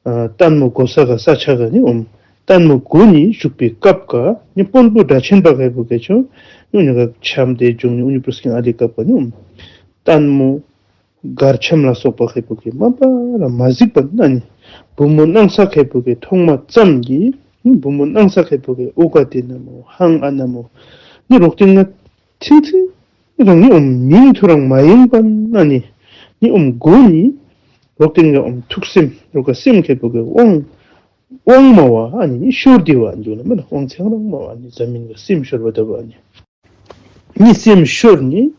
ཨ་ལྟད་མོ་གོ་ས་ག་ས་ཆ་ག་ནི་ཨམ་ལྟད་མོ་གོ་ནི་བཞུགས་པའི་སྐབས་ག་ནི་དཔོན་པོ་སྒྲ་ཆེན་པ་ག་ཧེ་བུ་གེ་ཆོ་ནི་འོ་ནི་ག་འཆམ་དེ་སྦྱོང་ནི་འོ་ནི་པུས་ཀིན་ཨ་དེ་སྐབས་ག་ནི་ཨམ་ལྟད་མོ་གར་འཆམ་ལ་སོགས་པ་ཁེ་པོ་གི་མ་པ་ར་མ་གཟིགས་པ་ན་ནི་བུ་མོ་སྣང་ས་ཁེ་པོ་གི་མཐོང་མ་ཙམ་གྱིས་བུ་མོ་སྣང་ས་ཁེ་པོ་གི་ཨོ་ཀ་དེ་ན་མོ་ཧང་ཨ་ན་མོ་ནི་རོག་ཏིང་ང་ཐིང་ཐིང་རང་ནི་ཨོམ་མིང་ཐུ་རང་མ་ཡེངས་པ་ན་ནི་ནི་ཨོམ་གོ་ནི་རོག་ཏིང་ང་ཨོམ་ཐུགས་སེམས་རོག་ག་སེམས་ཁེ་པོ་གི་དབང་དབང་མ་བ་ཨ་ནི་ནི་ཤོར་དེ་བ་འཇུ་ན་མ་ན་དབང་ཚང་རང་མ་བ་ཨ་ནི་ཟ་མིན་ག་སེམས་ཤོར་བ་ད་བ་ཨ་ནི། ནི་སེམས་ཤོར་ནི་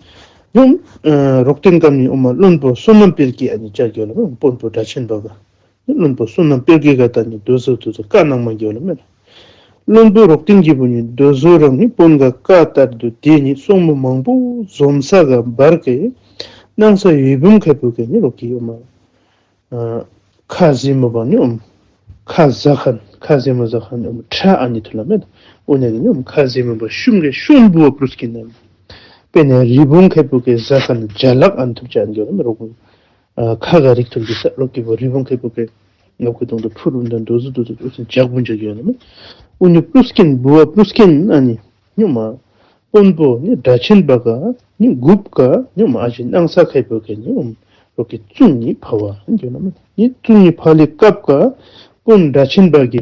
ཡུམ་ཨ་རོག་ཏིང་ཀམ་ནི་ཨོ་མ་བློན་པོ་བསོད་ནམས་དཔལ་གྱི་ཨ་ནི་ཅ་གྱོ་ལ་མེ་དཔོན་པོ་སྒྲ་ཆེན་པ་ག་ནི་བློན་པོ་བསོད་ནམས་དཔལ་གྱི་ག་ད་ནི་དོ་ཟོ་དོ་ཟོ་བཀའ་གནང་མ་གྱོ་ལ་མེ་ལ། བློན་པོ་རོག་ཏིང་གི་བུ་ནི་དོ་ཟོ་རང་ནི་དཔོན་ག་བཀའ་ལྟར་དུ་དེ་ནི་སོང་མོ་མང་པོ་འཛོམས་ས་ག་བར་གི་སྣང་ས་འོད་འབུམ་ཁེ་པོ་གི་ནི་རོག་གི་ཨོ་མ། ཨ་ཁ་ཟེ་མོ་བ་ནི་ཨོམ་ཁ་ཟ་ཁན་ཁ་ཟེ་མོ་ཟ་ཁན་ཨོམ་ཁྲ་ཨ་ནི་ཐུ་ལ་མེད། ཨོ་ནེ་ནི་ཨོམ་ཁ་ཟེ་མོ་བ་ཤུམ་གེ་ཤུམ་བུ་བ་པྲུས་ཀིན་ནམ། དཔེར་ན་རི་བོང་ཁེ་པོ་གེ་ཟ་ཁན་ཇ་ལག་ཨ་ནི་ཐུ་ཅ་ཨ་ནི་གྱོ་ལ་མེ་རོག་གུ། ཨ་ཁ་ག་རིག་ཐུར་གི་ས་རོག་གི་བ་རི་བོང་ཁེ་པོ་གེ་ངབ་གུ་དོང་དུ་ཕུ་རུ་འདན་དོ་ཟུ་དོ་ཟུ་ཨོ་སིན་ཇག་བུན་ཇ་གྱོ་ལ་མེ། ཨོ་ནི་པྲུས་ཀིན་བུ་བ་པྲུས་ཀིན་ཨ་ནི། ཉུ་མ། དཔོན་པོ་ནི་སྒྲ་ཆེན་པ་ག་ནི་འགུབ་ག་ཉུ་མ་ཨ་ཞེ་སྣང་ས་ཁེ་པོ་གེ་ནི་ཨོམ་རོག་གི་བཙུགས་ནི་ཕ་བ་འགྱོ་ན་མེ། ནི་བཙུགས་ནི་ཕ་ལི་སྐབས་ག་དཔོན་སྒྲ་ཆེན་པ་གི་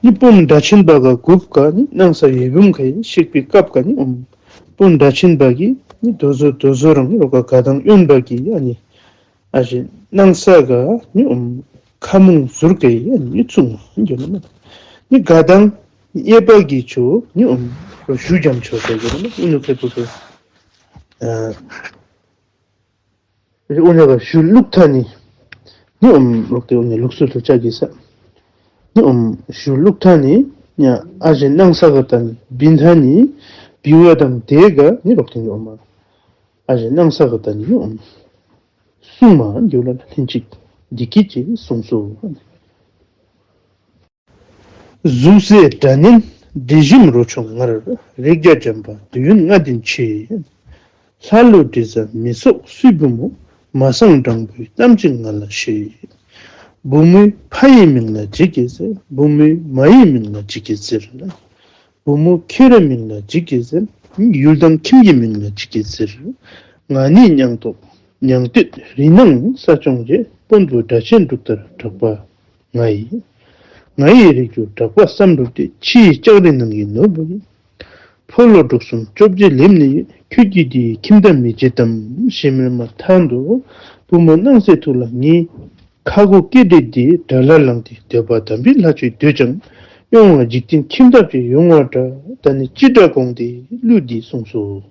ནི་དཔོན་སྒྲ་ཆེན་པ་ག་འགུབ་ག་ནི་སྣང་ས་འོད་འབུམ་ཁ་ཡི་ཤིག་པའི་སྐབས་ག་ནི་ཨོམ་དཔོན་སྒྲ་ཆེན་པ་གི་ནི་དོ་ཟོ་དོ་ཟོ་རང་རོག་ག་ག་དང་གཡོན་པ་གི་ཨ་ནི། ཨ་ཞེ་སྣང་ས་ག་ནི་ཨོམ་ཁ་མུང་ཟུར་གེ་ཡ་ནི་བཙུགས་འགྱོ་ན་མེ། ནི་ག་དང་གཡས་པ་གི་ཆོ་ནི་ཨོམ་རོ་ཞུ་རྒྱམ་ཆོ་ཟེར་གྱི་ན་མེ། ཨུ་ནུ་ཁེ་པོ་གེ་ཨ་ཨུ་ནུ་ག་ཞུ་ལུག་ཐ་ནི་ནི་ཨོམ་རོག་ཏེ་ཨུ་ནུ་ལུག་སུ་ལུ་ཅ་གི་ས་ནི་ཨོམ་ཞུ་ལུག་ཐ་ནི་ཉ་ཨ་ཞེ་སྣང་ས་ག་ཐ་ནི་བིན་ཐ་ནི་བི་བ་དང་དེ་ག་ནི་རོག་ཏེ་ནི་ཨོམ་ཨ་ཞེ་སྣང་ས་ག་ཐ་ནི་ནི་ཨོམ། གསུངས་མ་འགྱོ་ལ་ལྷན་ཅིག་འདི་སྐད་ཅེས་གསུངས་སོ། གཟུགས་སྲས་སྒྲ་སྙན་དྲི་ཞིམ་རོ་མཆོག་མངར། རེག་བྱ་འཇམ་པ་དུས་ཡུན་ལྔ་ལྡན་ཆེ། ལྷ་ཀླུ་དྲི་ཟ་མི་སྲོག་སྲུས་བུ་མོ། མ་གསང་སྦྲང་བུའི་གཏམ་གཅིག་ང་ལ་བཤད། བུ་མོའི་ཕ་ཡི་མིང་ལ་ཇི་སྐད་ཟེར། བུ་མོའི་མ་ཡི་མིང་ལ་ཇི་སྐད་ཟེར། བུ་མོ་ཁྱོད་རའི་མིང་ལ་ཇི་སྐད་ཟེར། ཡུལ་དང་ཁྱིམ་གྱི་མིང་ལ་ཇི་སྐད་ཟེར། ང་ནི་མྱང་སྟོད་མྱང་སྟོད་རི་ནང་ས་སྐྱོང་རྗེ། དཔོན་པོ་སྒྲ་ཆེན་འབྲུག་ལྟར་གྲགས་པ་ང་ཡི། ང་ཡི་རིགས་རྒྱུད་གྲགས་པ་བསམ་གྲུབ་སྟེ། ཕྱི་ཡི་ལྕགས་རི་ནང་གི་ནོར་བུ་ཡིན། ཕོ་ལོ་དྲུག་གསུམ་བཅོ་བརྒྱད་ལེན་ནི་ཡོད། ཁྱོད་ཀྱིས་འདི་ཡི་ཁྱིམ་ཐབ་མི་བྱེད་དམ། ཞེས་སྨྲས་མ་ཐག་ཏུ་བུ་མོ་སྣང་གསལ་ཐུགས་ལ་ངེས། ཁ་སྒོ་ཀེ་དྲེ་འདི་དགྲ་ལྷ་ལངས་ཏེ། འདོད་པ་དམ་པའི་ལྷ་ཆོས་འདོད་ཀྱང་། གཡོ་བ་འཇིག་རྟེན་ཁྱིམ་ཐབ་ཀྱིས་ཡོང་བ་འདྲ། ད་ནི་ཅི་འདྲ་དགོངས་ཏེ་གླུ་འདི་གསུངས་སོ།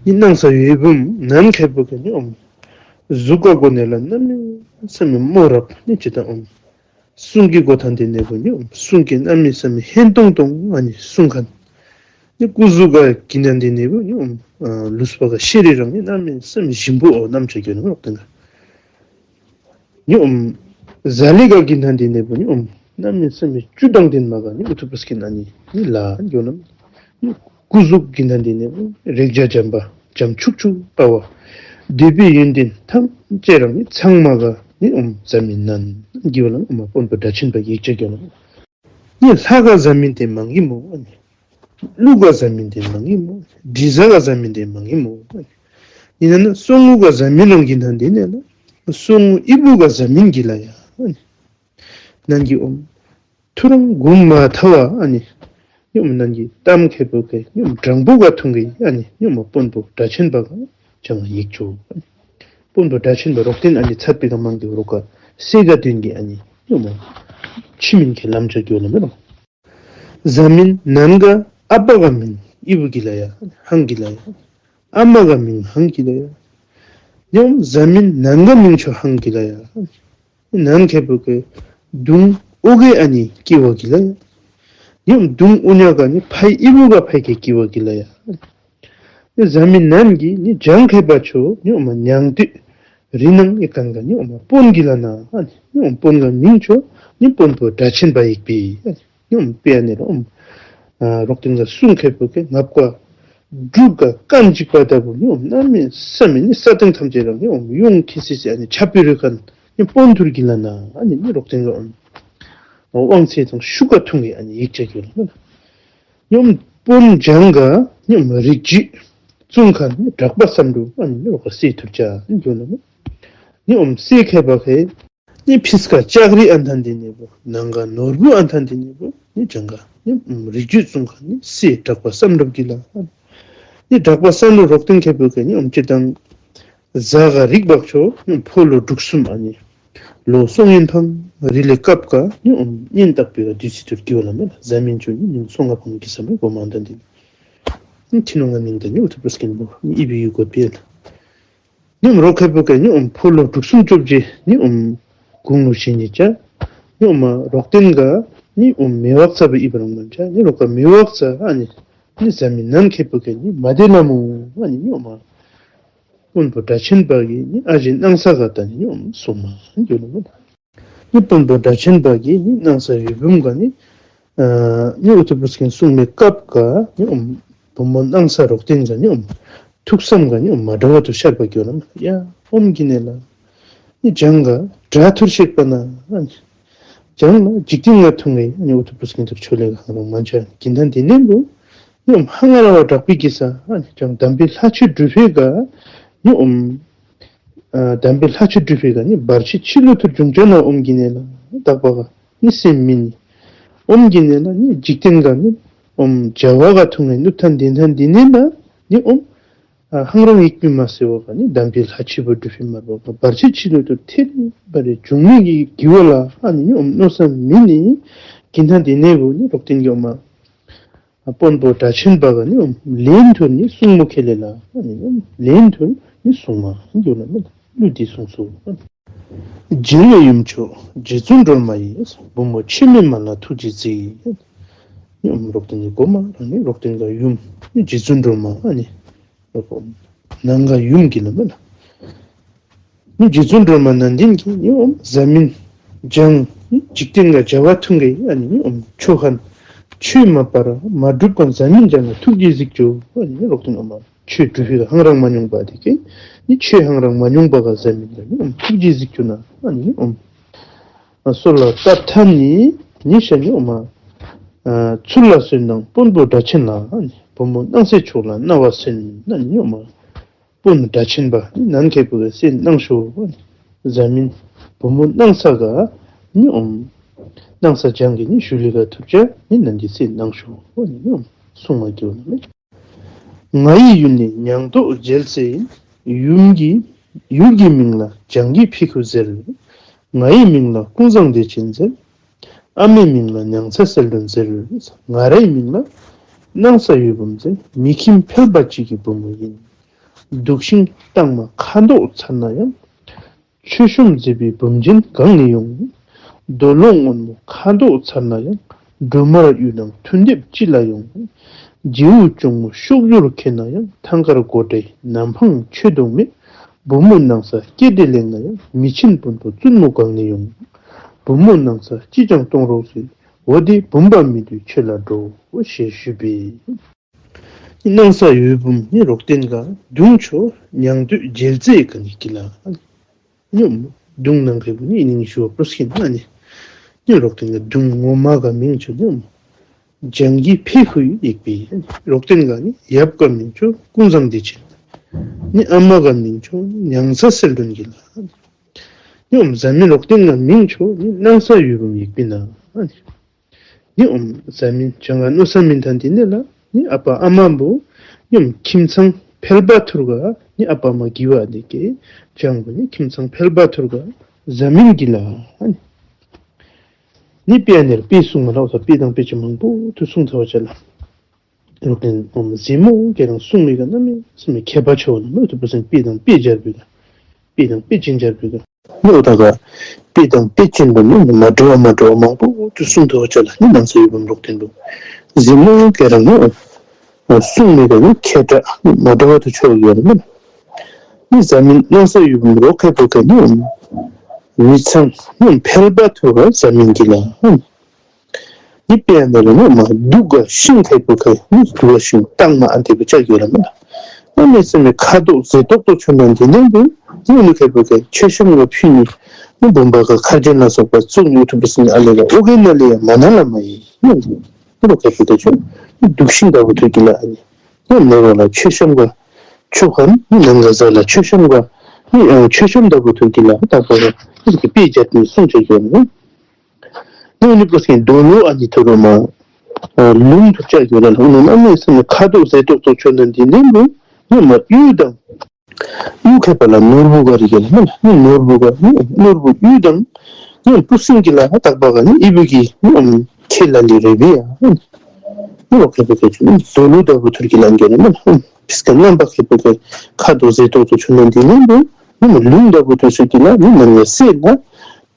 ནི་སྣང་ས་འོད་འབུམ་ནམ་མཁའི་བུ་ག་ནི་ཨོམ། གཟུགས་ཀ་གོ་ནི་ལ་གནམ་མེད་ས་མེད་མོ་རབ་ནི་ཅི་ད་ཨོམ། གསུང་གི་གོ་ཐང་དེ་ནི་བུ་ནི་ཨོམ། གསུང་གི་གནམ་མེད་ས་མེད་ཧན་ཏོང་ཏོང་ཨ་ནི་གསུང་ཁན། ནི་སྐུ་གཟུགས་ཀ་གི་ནང་དེ་ནི་བུ་ནི་ཨོམ། ལུས་པ་ག་ཤེས་རིག་རང་ནི་གནམ་མེད་ས་མེད་ཞིམ་པོ་ཨོ་རྣམ་ཅོ་གྱོན་ནི་ལོག་དེ་ན། ནི་ཨོམ། གཟའ་ལི་ག་གི་ནང་དེ་ནི་བུ་ནི་ཨོམ། གནམ་མེད་ས་མེད་བཅུད་དང་ལྡན་མ་ག་ནི་ཨུ་ཐུ་པུ་སྐྱིན་ཨ་ནི་ནི་ལ་གྱོན་ནམ། ནི་སྐུ་གཟུགས་ཀྱི་ནང་དེ་ནི་བུ་རེག་བྱ་འཇམ་པ་འཇམ་ཕྱུག་ཕྱུག་པ་བ། འདོད་པའི་ཡོན་ཏན་ཐམས་ཅད་རང་ནི་ཚང་མ་ག་ནི་ཨོམ་གཟའ་མིན་ནན་གྱི་བ་ལ་ཨོམ་དཔོན་པོ་སྒྲ་ཆེན་པ་ཡིག་ཆ་གྱོན་ནམ། ནི་ལྷ་ག་གཟའ་མིན་དེ་མང་གི་མོ། ཀླུ་ག་གཟའ་མིན་དེ་མང་གི་མོ། དྲི་ཟ་ག་གཟའ་མིན་དེ་མང་གི་མོ། ཡིན་ན་ན་སོ་ངུ་ག་གཟའ་མིན་རང་གི་ནང་དེ་ནི་ལ། སོ་ངུ་ཨི་བུ་ག་གཟའ་མིན་གྱི་ལ་ཡ། ནང་གི་ཨོམ། ཐུ་རང་གུང་མ་ཐ་བ་ཨ་ནི། ཉོམ་ནང་གི་གཏམ་མཁས་པོ་ག་ཉོམ་དྲང་པོ་ག་ཐུང་གི་ཨ་ནི་ཉོམ་དཔོན་པོ་སྒྲ་ཆེན་པ་ག་ཅང་ཡིག་ཆོ། དཔོན་པོ་སྒྲ་ཆེན་པ་རོག་ཏིན་ཨ་ནི་ཚད་པའི་ག་མང་གི་རོག་ག་སེ་ག་དོན་གི་ཨ་ནི་ཉོམ་ཕྱི་མིན་གྱི་ལམ་ཆ་གྱོ་ལ་མེ་རོ། གཟའ་མིན་ནན་ག་ཨ་པ་ག་མིན་ཨི་བུ་གི་ལ་ཡ་ཧང་གི་ལ་ཡ། ཨ་མ་ག་མིན་ཧང་གི་ལ་ཡ། ཉོམ་གཟའ་མིན་ནན་ག་མིན་ཆོ་ཧང་གི་ལ་ཡ། ནན་ཁེ་པོ་གི་དུང་ཨོ་གེ་ཨ་ནི་ཀི་བ་གི་ལ་ཡ། ཉོམ་དུང་ཨུ་ཉ་ག་ནི་ཕའི་ཨི་བུ་ག་ཕའི་གེ་ཀི་བ་གི་ལ་ཡ། གཟའ་མིན་ནན་གི་ནི་ཇང་ཁེ་པ་ཆོ་ཉོམ་མ་ཉང་ཏི་རི་ནང་ཡི་གང་ག་ཉོམ་མ་དཔོན་གི་ལ་ན་ཨ་ནི་ཉོམ་དཔོན་ག་མིན་ཆོ་ནི་དཔོན་པོ་སྒྲ་ཆེན་པ་ཡིག་པི་ཨ་ནི། ཉོམ་པེ་ཨ་ནི་རོ། ཨ་རོག་ཏིང་ག་སུང་ཁེ་པོ་གི་ངབ་ཀ་འབྲུག་ག་རྐང་གཅིག་པ་ལྟ་བུ་ཉོམ་གནམ་མེད་ས་མེད་ནི་ས་སྟེང་ཐམས་ཅད་རང་ཉོམ་ཡོང་ཁི་སི་སི་ཨ་ནི་ཆ་པི་རུ་ཁན་ཉོམ་དཔོན་ཐུར་གི་ལ་ན་ཨ་ནི་ནི་རོག་ཏིང་ག་ཨོམ་དབང་ཚེ་དང་ཤུགས་ཀ་ཐུང་གི་ཨ་ནི་ཡིག་ཆ་གི་ལ་ན་ཉོམ་དཔོན་ཇང་ག་ཉོམ་རིགས་རྒྱུད་གཙུང་ཁ་ནི་གྲགས་པ་བསམ་འགྲུབ་ཨ་ནི་ནི་རོག་ག་སེ་ཐུར་ཅ་ཨ་ནི་གྱོ་ལ་ན་ཉོམ་སེ་ཁེ་པ་ཁེ། ནི་ཕིས་ཀ་ལྕགས་རི་ཨན་ཐན་དེ་ནི་བུ་ནང་ག་ནོར་བུ་ཨན་ཐན་དེ་ནི་བུ་ནི་ཇང་ག་ནི་རིགས་རྒྱུད་གཙུང་ཁ་ནི་སེ་གྲགས་པ་བསམ་འགྲུབ་གི་ལ། ནི་གྲགས་པ་བསམ་འགྲུབ་རོག་ཏིང་ཁེ་པོ་གི་ནི་ཨོམ་ཅི་དང་གཟའ་ག་རིག་བག་ཆོ་ནི་ཕོ་ལོ་དྲུག་གསུམ་ཨ་ནི་ལོ་སོང་ཡིན་ཕང་རི་ལེ་སྐབས་ཀ་ནི་ཨོམ་གཉེན་རྟག་པའི་ག་དུས་ཚིགས་ཐུར་གི་བ་ལ་མེ་ལ་གཟའ་མིན་ཆོ་ནི་ནི་སོང་ང་ཕང་གི་ས་མེ་གོ་མང་ཐན་དེ་ནི་ཐི་ནོ་ང་མིན་ད་ནི་ཨུ་ཐུ་པུ་སྐིན་པོ་ནི་ཨི་བི་ཡུ་གོ་པེ་ལ། ཉོམ་རོག་ཁེ་པོ་ག་ཉོམ་ཕོ་ལོ་དྲུག་གསུམ་བཅོ་བརྒྱད་ཉོམ་གུང་ལུ་ཞིན་ནི་ཅ། ཉོམ་མ་རོག་ཏིང་ག་ཉོམ་མེ་བག་ཚ་བ་ཨི་བ་རང་མན་ཅ། ཉོམ་རོག་ག་མེ་བག་ཚ་ཨ་ནི་ནི་གཟའ་མིན་ནན་ཁེ་པོ་ག་ནི་མ་དེ་ལ་མོ་ཨ་ནི་ཉོམ་མ་དཔོན་པོ་སྒྲ་ཆེན་པ་གི་ནི་ཨ་ཞེ་སྣང་ས་ག་ད་ནི་ཉོམ་སུ་མ་གྱོ་ལ་མོ། ནི་དཔོན་པོ་སྒྲ་ཆེན་པ་གི་ནི་སྣང་ས་འོད་འབུམ་ག་ནི་ཨ་ནི་ཨུ་ཐུ་པུ་སྐིན་སུང་མེ་སྐབས་ཀ་ནི་ཨོམ་བུ་མོ་སྣང་ས་རོག་ཏིང་ག་ནི་ཨོམ་ཐུགས་བསམ་ག་ནི་ཨོམ་མ་འདྲ་བ་ཐུར་ཤར་བ་གྱོ་ལ་མ་ཡ་ཨོམ་གི་ནི་ལ་ནི་ཇང་ག་དྲ་ཐུར་ཤེག་པ་ན་ཨ་ནི་ཇང་ལ་འཇིག་རྟེན་ང་ཐུང་ངེ་ནི་ཨུ་ཐུ་པུ་སྐིན་ཐུར་ཆོ་ལེ་ག་ཧང་རང་མན་ཅ་གི་ཐན་དེ་ནི་བུ་ནི་ཨོམ་ཧང་ང་ར་བ་དྲག་པི་གི་ས་ཨ་ནི་ཇང་དམ་པའི་ལྷ་ཆོས་སྒྲུབ་ཕེ་ག་ནི་ཨོམ་ཨ་དམ་པའི་ལྷ་ཆོས་སྒྲུབ་ཕེ་ག་ནི་བར་ཆད་ཕྱི་ལུ་ཐུར་འབྱུང་ཅ་ན་ཨོམ་གི་ནི་ལ་དག་པ་ག་ནི་སེམས་མི་ནི་ཨོམ་གི་ནི་ལ་ནི་འཇིག་རྟེན་ག་ནི་ཨོམ་བྱ་བ་ག་ཐུང་ངེ་ནུ་ཐན་དེ་ཐན་དེ་ནི་ལ་ནི་ཨོམ་ཨ་ཧང་རང་ཡིག་པི་མ་སེ་བ་ག་ནི་དམ་པའི་ལྷ་ཆོས་པོ་སྒྲུབ་ཕེ་མར་བ་ག་བར་ཆད་ཕྱི་ལུ་ཐུར་ཐེ་རི་བ་རི་འབྱུང་མི་གི་གི་བ་ལ་ཨ་ནི་ནི་ཨོམ་མནོ་ས་མི་ནི་གི་ཐན་དེ་ནི་བུ་ནི་རོག་ཏིང་གི་ཨོམ་མ། དཔོན་པོ་སྒྲ་ཆེན་པ་ག་ནི་ལན་ཐུར་ནི་གསུང་མོ་ཁེ་ལེ་ལ་ནི་ལན་ཐུར་ནི་གསུང་མ་གྱོ་ལ་མེ་གླུ་འདི་གསུངས་སོ། རྗེ་ཡི་ཡུམ་མཆོག་རྗེ་བཙུན་སྒྲོལ་མ་ཡི། བུ་མོ་ཆོས་མིན་མ་ལ་ཐུགས་རྗེས་གཟིགས། ནི་ཨོམ་རོག་ཏིང་གི་གོ་མ་རང་ནི་རོག་ཏིང་ག་ཡུམ་ནི་རྗེ་བཙུན་སྒྲོལ་མ་ཨ་ནི་ནང་ག་ཡུམ་གི་ལ་མེ་ལ། ནི་རྗེ་བཙུན་སྒྲོལ་མ་ནན་ཏིང་གི་ནི་ཨོམ་གཟའ་མིན་ཇང་ནི་འཇིག་རྟེན་ག་བྱ་བ་ཐུང་ངེ་ཨ་ནི་ནི་ཨོམ་ཆོ་ཁན་ཆོས་མ་པ་ར་མ་སྒྲུབ་ཁན་གཟའ་མིན་ཇང་ལ་ཐུགས་རྗེས་གཟིགས་ཅོ། ཨ་ནི་ནི་རོག་ཏིང་ཨོམ་ཆོས་སྒྲུབ་ཕེ་ག་ཧང་རང་མ་ཉུང་པ་དེ་གི་ནི་ཆོས་ཧང་རང་མ་ཉུང་པ་ག་གཟའ་མིན་ཇང་ནི་ཨོམ་ཐུགས་རྗེས་གཟིགས་ཅོ་ན་ཨ་ནི་ནི་ཨོམ་སོ་ལ་ཏ་ཐ་ནི་ནི་ཤ་ནི་ཨོམ་ཨ་ཚུར་ལ་གསོན་དང་དཔོན་པོ་སྒྲ་ཆེན་ལ་ཨ་ནི་བུ་མོ་སྣང་གསལ་མཆོག་ལ་རྣ་བ་གསན་ན་ནི་ཨོམ་དཔོན་སྒྲ་ཆེན་པ་ནན་ཁེ་པོ་ག་སེ་སྣང་ཤོ། གཟའ་མིན་བུ་མོ་སྣང་ས་ག་ནི་ཨོམ་ སྣང་ས་བྱང་གི་ནི་ཞུ་ལི་ག་ཐུབ་ཅ་ནི་ནན་གྱིས་གསན་གནང་ཤོ་ནི་གསུང་མ་གི་ནི། ང་ཡི་ཡུལ་ནི་ཉང་སྟོད་རྒྱལ་རྩེ་ཡིན། ཡུམ་གྱི་ཡུལ་གྱི་མིང་ལ་བྱང་གི་ཕི་ཁུ་ཟེར། ང་ཡི་མིང་ལ་ཀུན་བཟང་བདེ་ཆེན་ཟེར། ཨ་མའི་མིང་ལ་མྱང་ཚ་གསལ་སྒྲོན་ཟེར། ང་རའི་མིང་ལ་སྣང་ས་འོད་འབུམ་ཟེར། མི་ཁྱིམ་ཕལ་པ་གཅིག་གི་བུ་མོ་ཡིན། དུག་ཤིང་སྟག་མ་ཁ་མདོག་མཚར་ན་ཡང་། མཆོད་གཤོམ་མཛད་པའི་བུམ་ཆེན་གང་ནས་ཡོང་། རྡོ་ལོ་སྔོན་མོ་ཁ་མདོག་མཚར་ན་ཡང་། སྒྲོལ་མར་གཡུ་ནང་མཐུན་སྡེབ་ཅི་ལ་ཡོང་། རྗེའུ་གཅུང་མོ་གཤོག་ཡུལ་ཁྱེར་ན་ཡང་། ཐང་དཀར་སྒོ་འདྲའི་ནམ་འཕང་ཆོད་དོ་མེད། བུ་མོ་སྣང་ས་སྐྱེ་འདྲེ་ལེགས་ན་ཡང་། མི་ཆེན་བོན་པོ་བཙུན་མོ་གང་ནས་ཡོང་། བུ་མོ་སྣང་ས་ཅི་ཅང་གཏོང་རོགས་ཟེར། འོ་དེ་བུམ་པ་མི་འདུལ་ཆོས་ལ་འགྲོ་ཞེས་ཞུས་པས། སྣང་ས་འོད་འབུམ་ནི་རོག་སྟེན་ག་གདུང་ཆོ་ཉང་སྟོད་རྒྱལ་རྩེ་ག་ནི་ཀི་ལ། ཉོམ་གདུང་ནང་གི་བུ་ནི་ནིང་ཞུ་བ་པྲོ་སྐྱིན་ཨ་ནི། ནི་རོག་སྟེན་ག་གདུང་ངོ་མ་ག་མིང་ཆོ་ཉོམ་བྱང་གི་ཕི་ཁུ་ཡིག་པི། རོག་སྟེན་ག་ནི་ཡབ་ག་མིང་ཆོ་ཀུན་བཟང་བདེ་ཆེན། ནི་ཨ་མ་ག་མིང་ཆོ་མྱང་ཚ་གསལ་སྒྲོན་གི་ལ། ཉོམ་བཟའ་མི་རོག་སྟེན་ག་མིང་ཆོ་ནི་སྣང་ས་འོད་འབུམ་ཡིག་པི་ན་ཨ་ནི། ནི་ཨོམ་བཟའ་མི་བྱང་ག་མནོ་ས་མིན་ཐང་དེ་ནས་ལ་ནི་ཨ་པ་ཨ་མ་བུ་ཉོམ་ཁྱིམ་ཚང་ཕལ་པ་ཐུར་ག་ནི་ཨ་པ་མ་གི་བ་དེ་ཀེ་བྱང་བུ་ནི་ཁྱིམ་ཚང་ཕལ་པ་ཐུར་ག་བཟའ་མིན་གི་ལ་ནི་དཔེ་ནེར་དཔེ་གསུང་མ་ལ་འོ་ས་དཔེ་དང་དཔེ་ཆ་མང་པོ་དུ་གསུང་ཐ་བ་ཅ་ལ། རོག་སྟེན་ཨོམ་གཟིགས་མོ་ཁྱེད་རང་གསུང་མི་ག་ན་མི་སུ་མི་ཁྱད་པར་ཆེ་བ་ན་མི་དུ་པ་སེང་དཔེ་དང་དཔེ་སྦྱར་བུ་ག་དཔེ་དང་དཔེ་ཅན་སྦྱར་བུ་ག་ནི་འོ་ད་ག་དཔེ་དང་དཔེ་ཅན་པ་ནི་མ་འདྲ་བ་མ་འདྲ་བ་མང་པོ་དུ་གསུང་ཐུབ་པ་ཅ་ལ་ནི་སྣང་ས་འོད་འབུམ་རོག་སྟེན་པོ། གཟིགས་མོ་ཁྱེད་རང་ནི་གསུང་མི་ག་ནི་ཁྱད་འདྲ་ནི་མ་འདྲ་བ་དུ་ཆོག་ཡོད་ནི་མིན། ནི་བཟའ་མི་སྣང་ས་འོད་འབུམ་རོག་ཁེ་པོ་ག་ནི་མི་ཚང་ནི་ཕལ་པ་ཐུ་ག་བཟའ་མི་གི་ལ། ནི་དཔེ་ཡང་ན་ལ་ནི་མ་དུག་ག་ཤིང་ཁེ་པོ་ག་ནི་དུག་ག་ཤིང་སྟག་མ་ཨ་དེ་བུ་ཅ་གི་ལ་མ་ལ། ཨ་ནི་སེམས་ཁ་དོག་ཟེ་ཏོག་ཏོ་ཆོ་ན་འདི་ནི་འདུག་ནི་ནི་ཁེ་པོ་ག་མཆོད་གཤོམ་ག་ཕུལ་ནི་ནི་བུམ་པ་ག་ཁར་ཇན་ལ་སོགས་པ་བཙུགས་ནི་ཐུབ་པ་སི་ནི་ཨ་ལེ་ལ་ཨོ་གེ་ན་ལེ་ཡ་མ་ན་ལ་མ་ཡི་ནི་འདུག་ནི་རོག་ཁེ་པོ་ག་ཆོ་ནི་དུག་ཤིང་ད་བུ་ཐུ་གི་ལ་ཨ་ནི་ནི་ནི་རོག་ལ་མཆོད་གཤོམ་ག་ཆོ་ག་ནི་ནང་ག་ཟ་ལ་མཆོད་གཤོམ་ག་ནི་ཡང་མཆོད་གཤོམ་ད་བུ་ཐུ་གི་ལ་ད་ག་ག་ནི་དཔེ་བྱ་ནི་སུང་ཆ་གི་ནི། ནོར་ནི་པོ་སྐྱེན་རྡོ་ལོ་ཨ་ནི་ཐོ་རོ་མ། ལུང་དུ་བཅའ་གྱུར་ལ་ལུང་ནི་ཨ་ནི་སེམས་ཁ་དོག་ཟེ་ཏོག་ཏོ་ཆོ་ན་འདི་ནི་མི་ནི་མ་གཡུ་དང་། གཡུ་ཁེ་པ་ལ་ནོར་བུ་ག་རི་ག་ལ་ནི་ནོར་བུ་ག་ནི་ནོར་བུ་གཡུ་དང་། ནི་པུ་སིང་གི་ལ་ཧ་ཏག་པ་ག་ནི་ཨི་བུ་གི་ནི་ཁེ་ལ་ལི་རེ་བི་ཡ། ནི་རོག་ཁེ་པོ་ག་ཆོ་ནི་རྡོ་ལོ་ད་བུ་ཐུར་གི་ལ་ག་ལ་ནི། ཕིས་ཀ་རྣམ་པ་ཁེ་པོ་ག་ཁ་དོག་ཟེ་ཏོག་ཏོ་ཆོ་ན་འདི་ནི་འདུག་ནི་མ་ལུང་ད་བུ་ཐུར་སུ་གི་ལ་ནི་ནང་ལ་སེ་ན་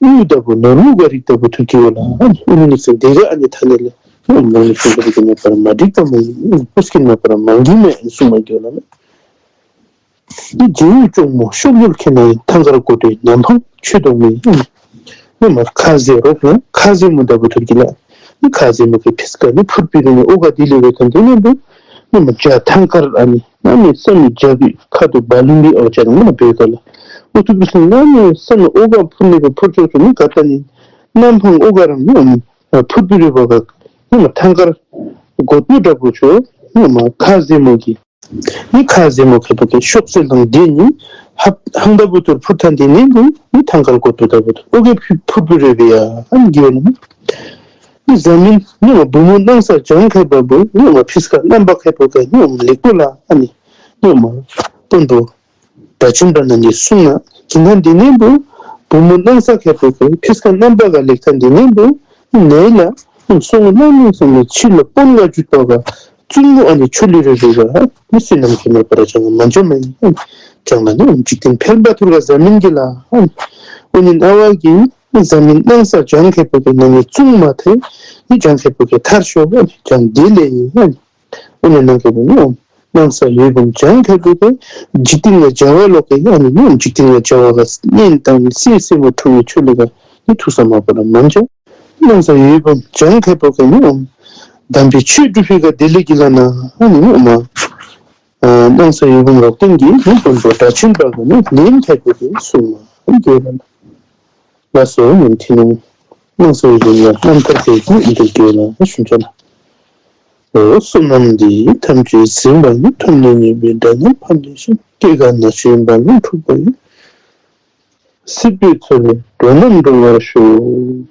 གཡུ་ད་བུ་ནོར་བུ་ག་རིག་ད་བུ་ཐུར་གི་ལ་ཨུ་ནི་སེ་དེ་ག་ཨ་ནི་ཐ་ནི་ལ་ནི་མ་ནི་སུ་ག་རིག་མ་པར་མ་འགྲིག་ད་མ་ཡིན་པུ་སྐྱེན་མ་པར་མ་གི་མ་ཡིན་སུ་མ་གི་ལ་ནི་རྗེའུ་གཅུང་མོ་གཤོག་ཡུལ་ཁྱེར་ན་ཡང་ཐང་དཀར་སྒོ་འདྲའི་ནམ་འཕང་ཆོད་དོ་མེད། ནི་མ་ཁ་ཟེ་རོག་ལ་ཁ་ཟེ་མོ་ད་བུ་ཐུར་གི་ལ། ནི་ཁ་ཟེ་མོ་གི་ཕིས་ཀ་ནི་ཕུར་པི་རི་ནི་ཨོ་ག་དི་ལི་བེ་ཐན་དི་ནི་འདུག་ནི་མ་ཇ་ཐང་དཀར་ཨ་ནི་ནི་མ་སེམས་ཇ་བི་ཁ་དུ་བ་ལུང་བི་ཨོ་ཅ་ནི་མ་བེ་ག་ལ། ཨོ་ཐུ་བི་སི་ནི་མ་སེམས་ཨོ་ག་ཕུར་ནི་བེ་ཕུར་ཆོག་ཆོག་ནི་ག་ཏ་ནི་ནམ་འཕང་ཨོ་ག་རང་ནི་ཕུར་པི་རི་བ་ག་ནི་མ་ཐང་དཀར་གོ་ཏུ་ད་བུ་ཆོ་ནི་མ་ཁ་ཟེ་མོ་གི། ནི་ཁ་ཟེ་མོ་ཁེ་པོ་ག་ཤོག་སེ་ལང་དེ་ནི་ཧབ་ཧང་ད་བུ་ཐུར་ཕུར་ཐན་དེ་ནི་འདུག་ནི་ཐང་དཀར་གོ་ཏུ་ད་བུ་ཐུར་ཨོ་གེ་ཕུ་ཕུར་པི་རེ་བི་ཡ་ཨ་ནི་གི་ཡོ་ནི། ནི་བཟའ་མི་ནི་མ་བུ་མོ་སྣང་ས་བྱང་ཁེ་པོ་བུ་ནི་མ་ཕིས་ཀ་རྣམ་པ་ཁེ་པོ་ག་ནི་མ་ལེགས་པོ་ལ་ཨ་ནི་ནི་མ་དོན་དུ་ད་ཅིན་ད་ན་ནི་སུང་ན་གི་ན་འདི་ནི་འདུག་བུ་མོ་སྣང་ས་ཁེ་པོ་ག་ཕིས་ཀ་རྣམ་པ་ག་ལེགས་ཐན་དེ་ནི་འདུག་ནི་ལ་སོང་ན་ནི་སོང་ནི་ཕྱི་ལ་སྤོན་ག་ཇུ་ཏོ་ག་བཙུན་མོ་ཨ་ནི་ཆུ་ལི་རེ་རེ་ག་ནི་སུ་ནམ་གི་མེད་པར་ཅང་མ་འཇོ་མ་ཡིན། ཅང་ལ་ནི་འཇིག་རྟེན་ཕལ་པ་ཐུར་ག་བཟའ་མིན་གི་ལ་ཨ་ནི་ཨོ་ནི་ན་བ་གི་ནི་བཟའ་མིན་སྣང་ས་བྱང་ཁེ་པོ་ག་ནི་ནི་བཙུན་མ་ཐེ་ནི་བྱང་ཁེ་པོ་ག་ཐར་ཤོ་ཨ་ནི་བྱང་དེ་ལེ་ཡིན་ཨ་ནི་ཨོ་ནི་ནང་གི་ནི་ཨོ་སྣང་ས་འོད་འབུམ་བྱང་ཁེ་པོ་ག་འཇིག་རྟེན་ལ་བྱ་བ་ལོག་གི་ཨ་ནི་ནི་འཇིག་རྟེན་ལ་བྱ་བ་ག་གཉེན་དང་སྲིད་སྲིད་མོ་ཁྲོ་བའི་ཆོས་ལས་ག་ནི་ཐུགས་ས་མ་པ་ལ་མ་འཇོ། སྣང་ས་འོད་འབུམ་བྱང་ཁེ་པོ་ག་ནི་འོ་དམ་པའི་ཆོས་སྒྲུབ་པའི་ག་དེ་ལས་ཀྱི་ལ་ན་ཨ་ནི་འོ་མ། ཨ་སྣང་ས་འོད་འབུམ་རོག་སྟེན་གྱི་ནི་དོན་པོ་སྒྲ་ཆེན་པ་ག་ནི་ལེན་ཁེ་པོ་ག་གསུང་མ་འོ་དེ་ལ་ན། ལགས་སོ་ཉན་ཐེ་ནོ། སྣང་ས་འོད་འབུམ་ལ་རྣམ་ཐར་དེ་གི་འདིར་གྱེས་ལ་ཞུ་ཅ་ལ། འོ་བསོད་ནམས་འདི་ཡིས་ཐམས་ཅད་གཟིགས་པ་ཉིད། ཐོབ་ནས་ཉེས་པའི་དགྲ་རྣམས་ཕམ་བྱས་ཤིང་། སྐྱེ་རྒ་ན་འཆིའི་རྦ་ཀློང་འཁྲུགས་པ་ཡི། སྲིད་པའི་མཚོ་ལས་འགྲོ་རྣམས་སྒྲོལ་བར་ཤོག།